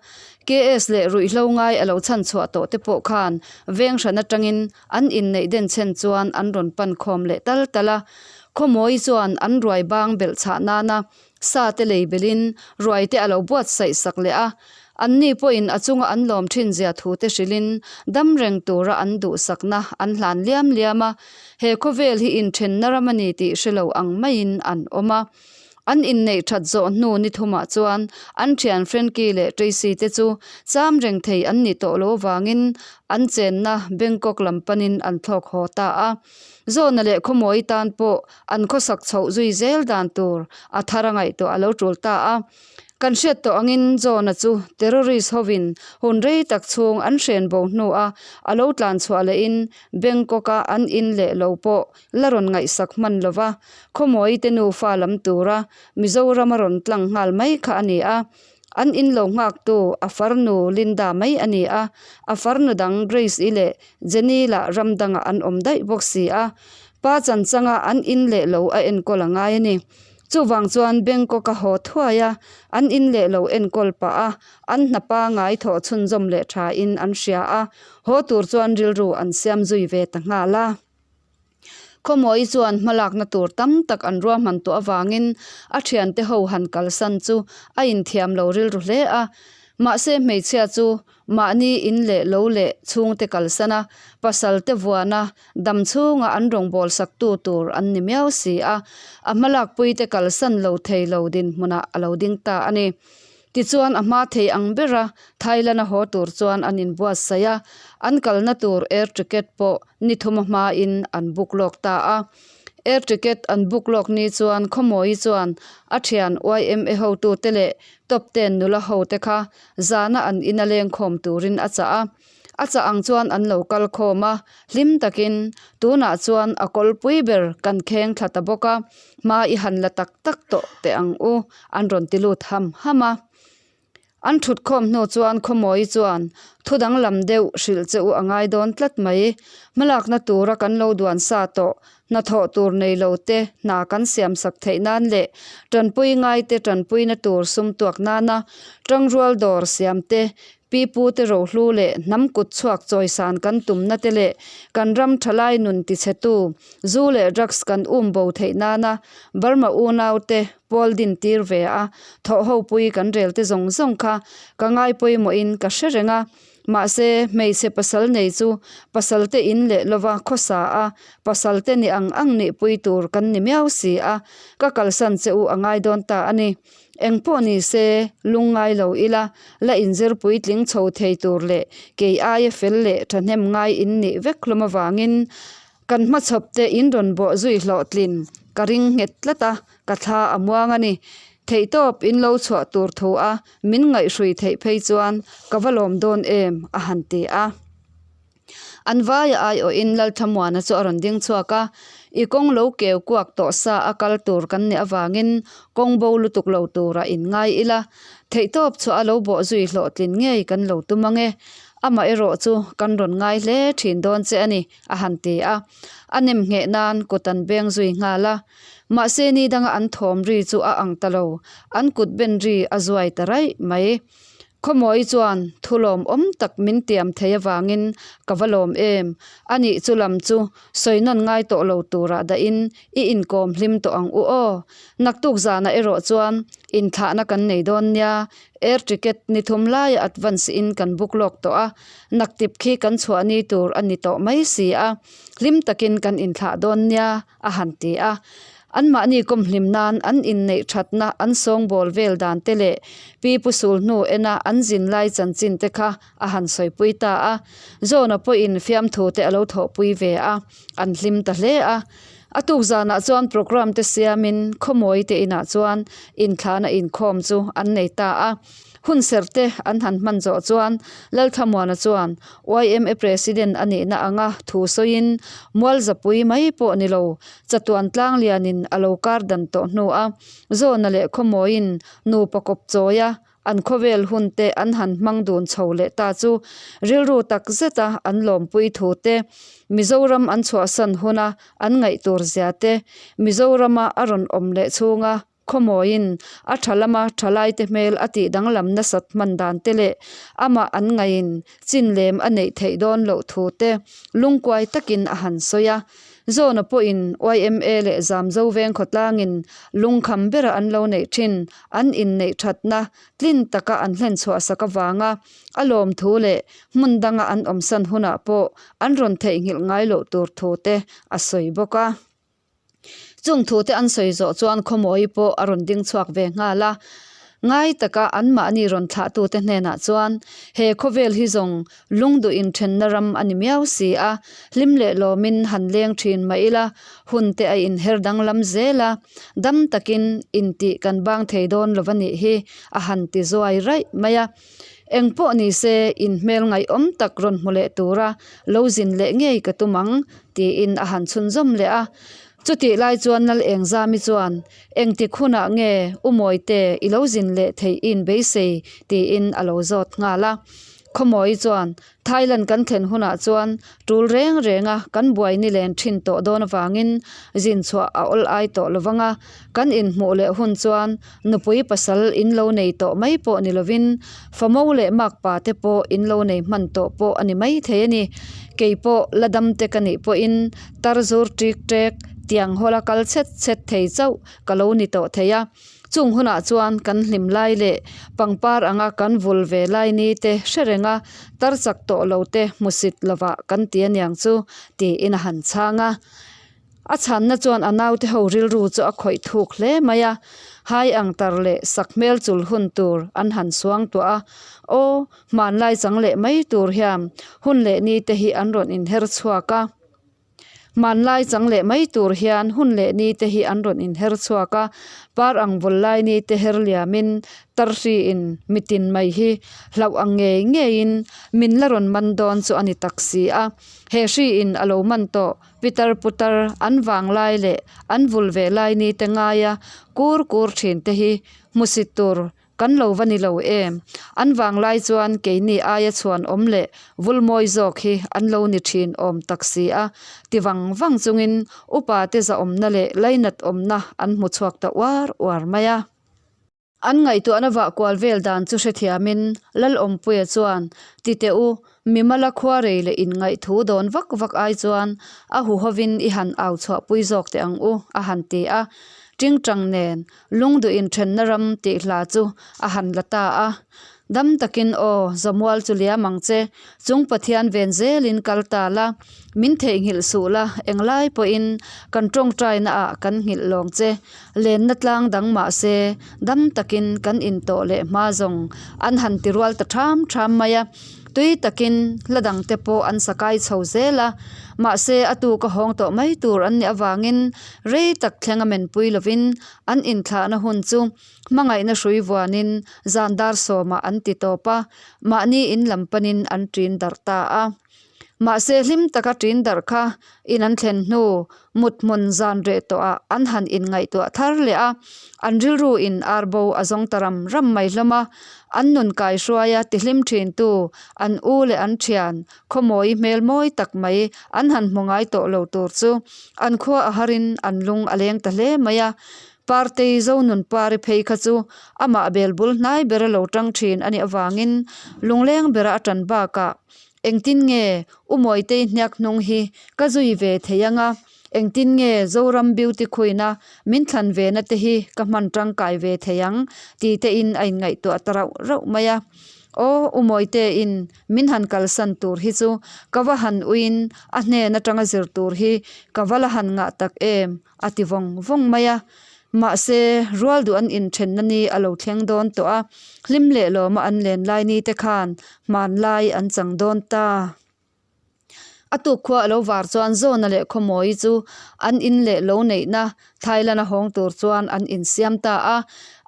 Speaker 1: KS leh ruihhlo ngai a lo chhan chhuah tawh te pawh khan veng hran atangin An inneih den chhen chuan an rawn pan khawm leh tal tal a, Khawmawi chuan an ruai bang belh chhah nana sa te lei belhin ruai te a lo buatsaih sak leh a. Anni pawhin a chunga an lawm thin zia thu te hrilhin dam reng tura an duhsakna an hlan liam liam a, he khawvel hi inthenna ram a ni tih hre lo ang maiin an awm a. An inneih that zawh hnu ni thumah chuan an thian Frankie leh Tracy te chu cham reng thei an nih tawh lo avangin an chenna Bangkok lam panin an thlawk haw ta a. Zawna leh Khawmawi tan pawh an khawsak chhoh zui zel dan tur a thar a ngaihtuah a lo tul ta a. Kan hriat tawh angin John-a chu terrorist hovin hun rei tak chhung an hren bo hnua a lo tlan chhuah lehin Bangkok-a an in leh lo pawh la rawn ngaihsak hman lo va, Khawmawi te nufa lam tura Mizoram a rawn tlang nghal mai kha a ni a. An in lo nghaktu a farnu Linda mai a ni a, a farnu dang Grace-i leh Jenny lah ram dangah an awm daih bawk si a. Pa chanchanga an in leh lo a enkawl a ngai a ni. Chuvang chuan Bangkok a haw thuai a, an in leh lo enkawl pah a, an hna pangai thawh chhunzawm leh thain an hria a, haw tur chuan rilru an siam zui ve ta nghal a. Khawmawi chuan hmalakna tur tam tak an ruahman tawh avangin a thiante ho han kalsan chu a inthiam lo rilru hle a. Mahse hmeichhia chu mahni in leh lo leh chhungte kalsan a, pasal te vuana dam chhunga an rawngbawlsak tu tur an ni miau si a, a hmalakpuite kalsan lo thei lo dinhmunah a lo ding ta a ni. Tichuan a hma thei ang bera Thailand a haw tur chuan an inbuatsaih a, an kalna tur air ticket pawh ni thuma hmain an book lawk ta a. Air ticket an book lawk ni chuan Khawmawi chuan a thian YMA hotute leh Top Ten nula hote kha zana an ina lengkhawm turin a chah a. A chah ang chuan an lo kal khawm a, hlim takin tunah chuan a kawlpui ber kan kheng thla ta bawk a, hma i han la tak tak tawh teh ang u, an rawn ti lut ham ham a. An thut khawm hnu chuan Khawmawi chuan thu danglam deuh hrilh che u a ngai dawn tlat mai. Hmalakna tura kan lo duan sa tawh, hnathawh tur nei lo te hna kan siam sak theih nan leh tanpui ngai te tanpuina tur sum tuak nana tangrual dawr siam te Pi pu te rohlu leh hnam kut chhuak chawisan kan tumna te leh kan ram thalai nun tichhetu zu leh drugs kan um bo theih nana Burma unau te pawl din tir ve a thawh ho pui kan rel te zawng zawng kha ka ngai pawimawhin ka hre reng a. Mahse hmeichhe pasal nei chu pasal te in leh lova khawsa a pasal te ni ang ang nih pui tur kan ni miau si a ka kalsan che u a ngai dawn ta a ni. Eng pawh ni se, lungngai lo ila, la inzir puitling chho thei tur leh kei aia fel leh thahnem ngai in nih vek hlawm avangin. Kan hmachhawp te in rawn bawh zui hlawhtlin ka ring nghet tlat a, ka thla a muang a ni. Theihtawp in lo chhuah tur thu a min ngaihhrui theih phei chuan ka va lawm dawn em a han ti a. An vaia aiawhin Lalthamuana chu a rawn ding chhuak a, I kawng lo keu kuak tawh sa a kal tur kan nih avangin kawng bo lutuk lo turah in ngai ila, theihtawp chhuah a lo bawh zui hlawhtlin ngei kan lo tum ang e. Amah erawh chu kan rawn ngai hle thin dawn che a ni, a han ti a. A nem ngheh nan kut an beng zui nghal a. Mahse ni danga an thawm ri chu a ang ta lo, an kut ben ri a zuai ta raih mai. Khawmawi chuan thu lawmawm tak min tiam thei avangin ka va lawm em? A nih chu lam chu sawi nawn ngai tawh lo turah dahin i inkawm hlim tawh ang u aw. Naktuk zanah erawh chuan inthlahna kan nei dawn nia, air ticket ni thum laia advance in kan book lawk tawh a, naktip khi kan chhuah ni tur a ni tawh mai si a, hlim takin kan inthlah dawn nia a han ti a. Anmahni kawmhlim nan an inneih thatna an sawngbawl vel dan te leh Pi Pu Sul hnu ena an zin lai chanchin te kha a han sawipui ta a. Zawna pawhin fiamthu te a lo thawhpui ve a, an hlim ta hle a. A tuk zanah chuan programme te siamin khawmawi te inah chuan inthlahna inkhawm chu an nei ta a. Hun serh te an han hman zawh chuan Lalthamuana chuan YMA President a nihna anga thu sawiin Mualzapui mai pawh ni lo chatuan tlanglianin a lo kar dan tawh hnu a, Zawna leh Khawmawiin nupa kawp chawia an khawvel hun te an han hmang dun chho leh ta chu rilru tak zeta an lawmpui thu te, Mizoram an chhuahsan huna an ngaih tur zia te, Mizorama a rawn awm leh chhunga Khawmawiin a tha lama thalaite hmel a tih danglam nasat hman dan te leh amah an ngaiin chin lem a neih theih dawn loh thu te lungkuai takin a han sawi a. Zawna pawhin YMA leh Zamzo veng khawtlangin lungkham bera an lo neih thin an inneih thatna tlin taka an hlen chhuahsak avanga a lawm thu leh hmun danga an awmsan hunah pawh an rawn theihnghilh ngai loh tur thu te a sawi bawk a. Chung thute an sawi zawh chuan Khawmawi pawh a rawn ding chhuak ve nghal a. Ngai taka anmahni rawn thlahtute hnenah chuan, He khawvel hi zawng lungduh inthenna ram a ni miau si a, hlim leh lawmin han leng thin mah ila, hunte a inher danglam zel a, dam takin intih kan bang thei dawn lo va nih hi, a han ti zuai raih mai a. Eng pawh ni se, in hmel ngaihawm tak rawn hmu leh tura lo zin leh ngei ka tum ang, tiin a han chhunzawm leh a. Chutih lai chuan Lal Engzami chuan, Engtik hunah nge U Mawite i lo zin leh theih i inbeisei? tiin a lo zawt nghal a. Khawmawi chuan, Thailand kan thlen hunah chuan tul reng renga kan buai ni len thin tawh dawn avangin zin chhuah a awl ai tawh lo vang a, kan inhmuh leh hun chuan nupui pasal in lo nei tawh mai pawh ni lovin famo leh makpa te pawh in lo nei hman tawh pawh a ni mai thei a ni. Kei pawh la dam te ka nih pawhin tar zur ṭik ṭek tiang hawla kal chhet chhet thei chauh ka lo ni tawh thei a. Chung hunah chuan kan hlim lai leh pangpar anga kan vul ve lai ni te hre reng a, tar chak tawh lo te hmusit lovah kan ti aniang chu tiin a han chhang a. A chhanna chuan a naute ho rilru chu a khawih thuk hle mai a, hai ang tar leh sak hmel chul hun tur an han suang tuah a, aw, hmanlai chang leh mai tur hian hun leh ni te hi an rawn inher chhuak a. Hmanlai chang leh mai tur hian hun leh ni te hi an rawn inher chhuak a, par ang vul lai ni te her liamin tarhriin mitin mai hi hlauh ang ngei ngeiin min la rawn man dawn chu a ni tak si a. He hriin a lo man tawh pitar putar an vang lai leh an vul ve lai ni te ngaia kur kur thin te hi hmusit tur Kan lo va ni lo em? An vanglai chuan keini aia chhuan awm leh vul mawi zawk hi an lo ni thin awm tak si a, ti vang vang chungin upa te zahawmna leh lainat awmna an hmu chhuak ta uar uar mai a. An ngaihtuahna vah kual vel dan chu hrethiamin Lalawmpuia chuan, Ti teh u, Mimala khuarei leh inngaihthu dawn vak vak ai chuan a huhovin i han au chhuahpui zawk teh ang u, a han ti a. Tingtang nen lungduh inthenna ram tih hla chu a han la ta a. Dam takin aw, Zamual chu liam ang che, chung Pathian ven zelin kal ta la, min theihnghilh suh la, englai pawhin kan tawngtaina ah kan nghilh lawng che, lenna tlang dang mah se dam takin kan intawh leh hma zawng an han ti rual ta ṭham ṭham mai a. Tui takin hla dangte pawh an sa kai chho zel a, mahse a tuka hawng tawh mai tur an nih avangin rei tak thleng a menpui lovin an inthlahna hun chu hmangaihna hrui vuanin zan dar sawmah an ti tawp a, mahni in lam panin an ṭin darh ta a. Mahse hlim taka ṭin darh kha in an thlen hnu mut hmun zan reh tawhah an han inngaihtuah thar leh a, an rilru in ar bo a zawng ta ram ram mai hlawm a, an nun kaihruaia tihlim ṭhintu an u leh an ṭhian khawmawi hmel mawi tak mai an han hmu ngai tawh lo tur chu an khua a harin an lung a leng ta hle mai a. Partei Zonunpari phei kha chu amah bel bul hnai bera lo ṭang ṭhin a nih avangin lungleng bera a ṭan bakah Engtin nge U Mawitei hniak hnung hi ka zui ve thei anga, engtin nge Zoram Beauty Queen-a min thlan ve na te hi ka hman tangkai ve thei ang ti te in a inngaihtuah ta rauh rauh mai a. Aw U Mawiteiin min han kalsan tur hi chu ka va han uiin a hnen atanga zir tur hi ka va la han ngah tak em a ti vawng vawng mai a. Mahse, rual duh an inthenna ni a lo thleng dawn tawh a, hlim leh lawma an len lai ni te khan hmanlai an chang dawn ta. A tuk khua a lo var chuan Zawna leh Khawmawi chu an in leh lo neihna Thailand a hawng tur chuan an insiam ta a.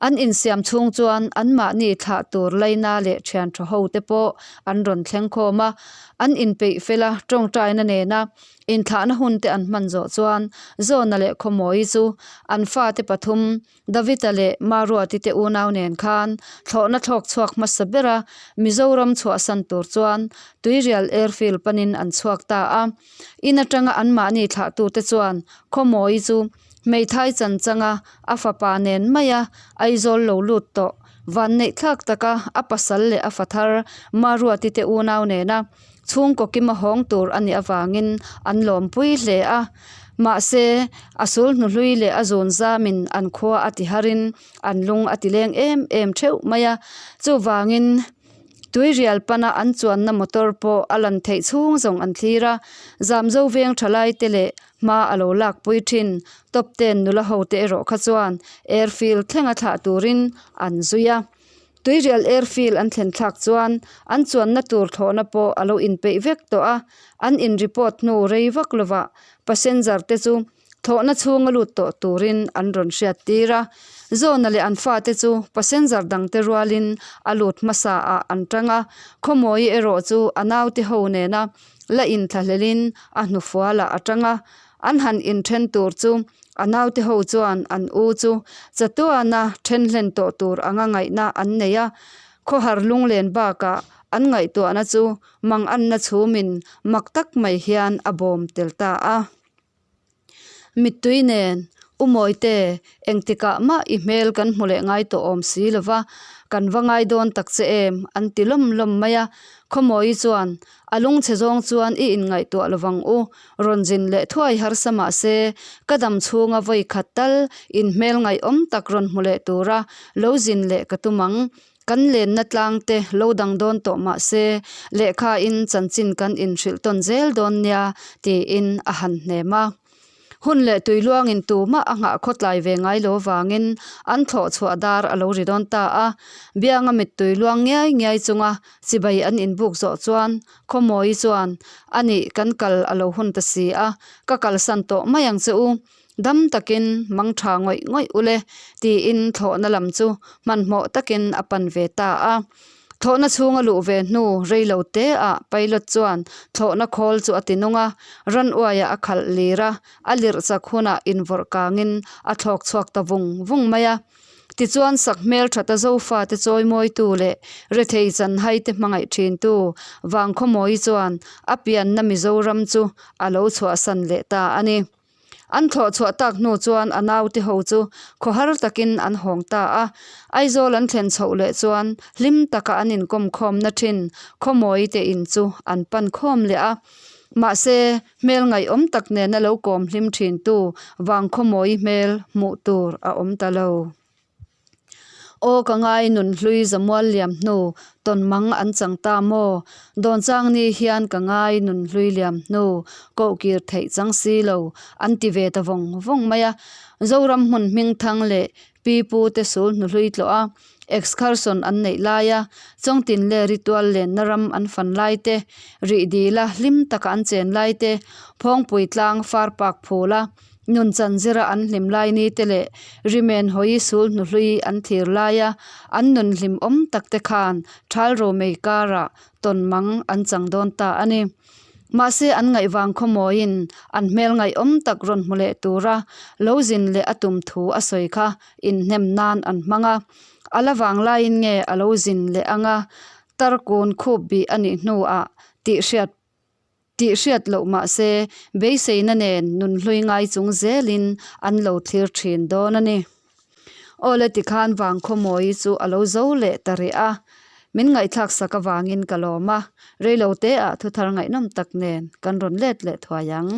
Speaker 1: An insiam chhung chuan anmahni thlah tur Laina leh thian tha ho te pawh an rawn thleng khawm a. An inpeih fel a, tawngtaina nena Inthlahna hunte an hman zawh chuan Zawna leh Khawmawi chu an fate pathum Davita leh Maruati te unau nen khan thlawhna thlawk chhuak hmasa bera Mizoram chhuahsan tur chuan Tuirial Airfield panin an chhuak ta a. In atanga anmahni thlahtute chuan Khawmawi chu hmeithai chan changa a fapa nen maia Aizawl lo lut tawh vanneih thlak taka a pasal leh a fathar Maruati te unau nena Chhungkaw kima hawng tur a nih avangin an lawmpui hle a, mahse a sul hnuhlui leh a zun zamin an khua a ti harin an lung a ti leng em em theuh mai a, chuvangin tuirial pana an chuanna motor pawh a lan theih chhung zawng an thlir a, Zamzo veng thalai te leh hma a lo lakpui thin Top ten nula ho te erawh kha chuan airfield thlenga thlah turin an zui a. Tuirial airfield an thlen thlak chuan an chuanna tur thlawhna pawh a lo inpeih vek tawh a, an in report hnu rei vak lovah passenger te chu thlawhna chhunga lut tawh turin an rawn hriat tir a. Zawna leh an fate chu passenger dangte rualin a lut hmasa ah an tang a, Khawmawi erawh chu a naute ho nena la inthlahlelin a hnufualah a tang a, An han inthen tur chu a naute ho chuan an u chu chatuana then hlen tawh tur anga ngaihna an nei a, khawhar lunglen bakah an ngaihtuahna chu manganna chhumin mak tak mai hian a bawm tel ta a. Mittui nen, U Mawite, engtikah mah i hmel kan hmu leh ngai tawh awm si lo va, kan va ngai dawn tak che em, an ti lawm lawm mai a. Khawmawi chuan, A lungchhe zawng chuan i inngaihtuah lovang u, rawn zin leh thuai harsa mah se, ka dam chhunga vawi khat tal in hmel ngaihawm tak rawn hmu leh tura lo zin leh ka tum ang. Kan lenna tlang te lo dang dawn tawh mah se, lehkha in chanchin kan inhrilh tawn zel dawn nia, tiin a han hnem a. Hun leh tuiluangin tumah a nghah khawtlai ve ngai lo avangin an thlawh chhuah dar a lo ri dawn ta a. Bianga mittui luang ngiai ngiai chunga chibai an inbuk zawh chuan Khawmawi chuan, A nih, kan kal a lo hun ta si a, ka kalsan tawh mai ang che u. Dam takin mang tha ngawih ngawih u le, tiin thlawhna lam chu hmanhmawh takin a pan ve ta a. Thlawhna chhunga luh ve hnu rei lo te ah pilot chuan thlawhna khawl chu a ti nung a, run uaiah a khalh lir a, a lirh chak hunah invawrh kangin a thlawk chhuak ta vung vung mai a. Tichuan sak hmel that a Zofa te chawimawitu leh rethei chanhai te hmangaih thintu Vangkhawmawi chuan a pianna Mizoram chu a lo chhuahsan leh ta a ni. An thlawh chhuah tak hnu chuan a naute ho chu khawhar takin an hawng ta a. Aizawl an thlen chhoh leh chuan hlim taka an inkawm khawmna thin Khawmawi te in chu an pan khawm leh a. Mahse, hmel ngaihawm tak nena lo kawm hlim thintu Vangkhawmawi hmel hmuh tur a awm ta lo. Aw ka ngai nunhlui zamual liam hnu tawn mang an chang ta maw? Dawnchang ni hian ka ngai nunhlui liam hnu koh kir theih chang si lo an ti ve ta vawng vawng mai a. Zoram hmun hmingthang leh Pi pu te sul hnuhlui tlawh a, excursion an neih laia Chawngtin leh ritual lenna ram an fan lai te, rih dila hlim taka an chen lai te, Phawngpui tlang far pak phul a, nun chan zira an hlim lai ni te leh rimen hawi sul hnuhlui an thlir laia an nun hlim awm tak te khan thal romei karah tawn mang an chang dawn ta a ni. Mahse an ngaihvang khawmawiin an hmel ngaihawm tak rawn hmu leh tura lo zin leh a tum thu a sawi kha inhnem nan an hmang a. A la vang laiin nge a lo zin leh anga tarkun khup bih a nih hnuah tih hriat tih hriat loh mahse beiseina nen nunhlui ngai chung zelin an lo thlir thin dawn a ni. Awle tikhan Vangkhawmawi chu a lo zo leh ta rih a, min ngaihthlak sak avangin ka lawm a, reilo te ah thuthar ngaihnawm tak nen kan rawn let leh thuai ang.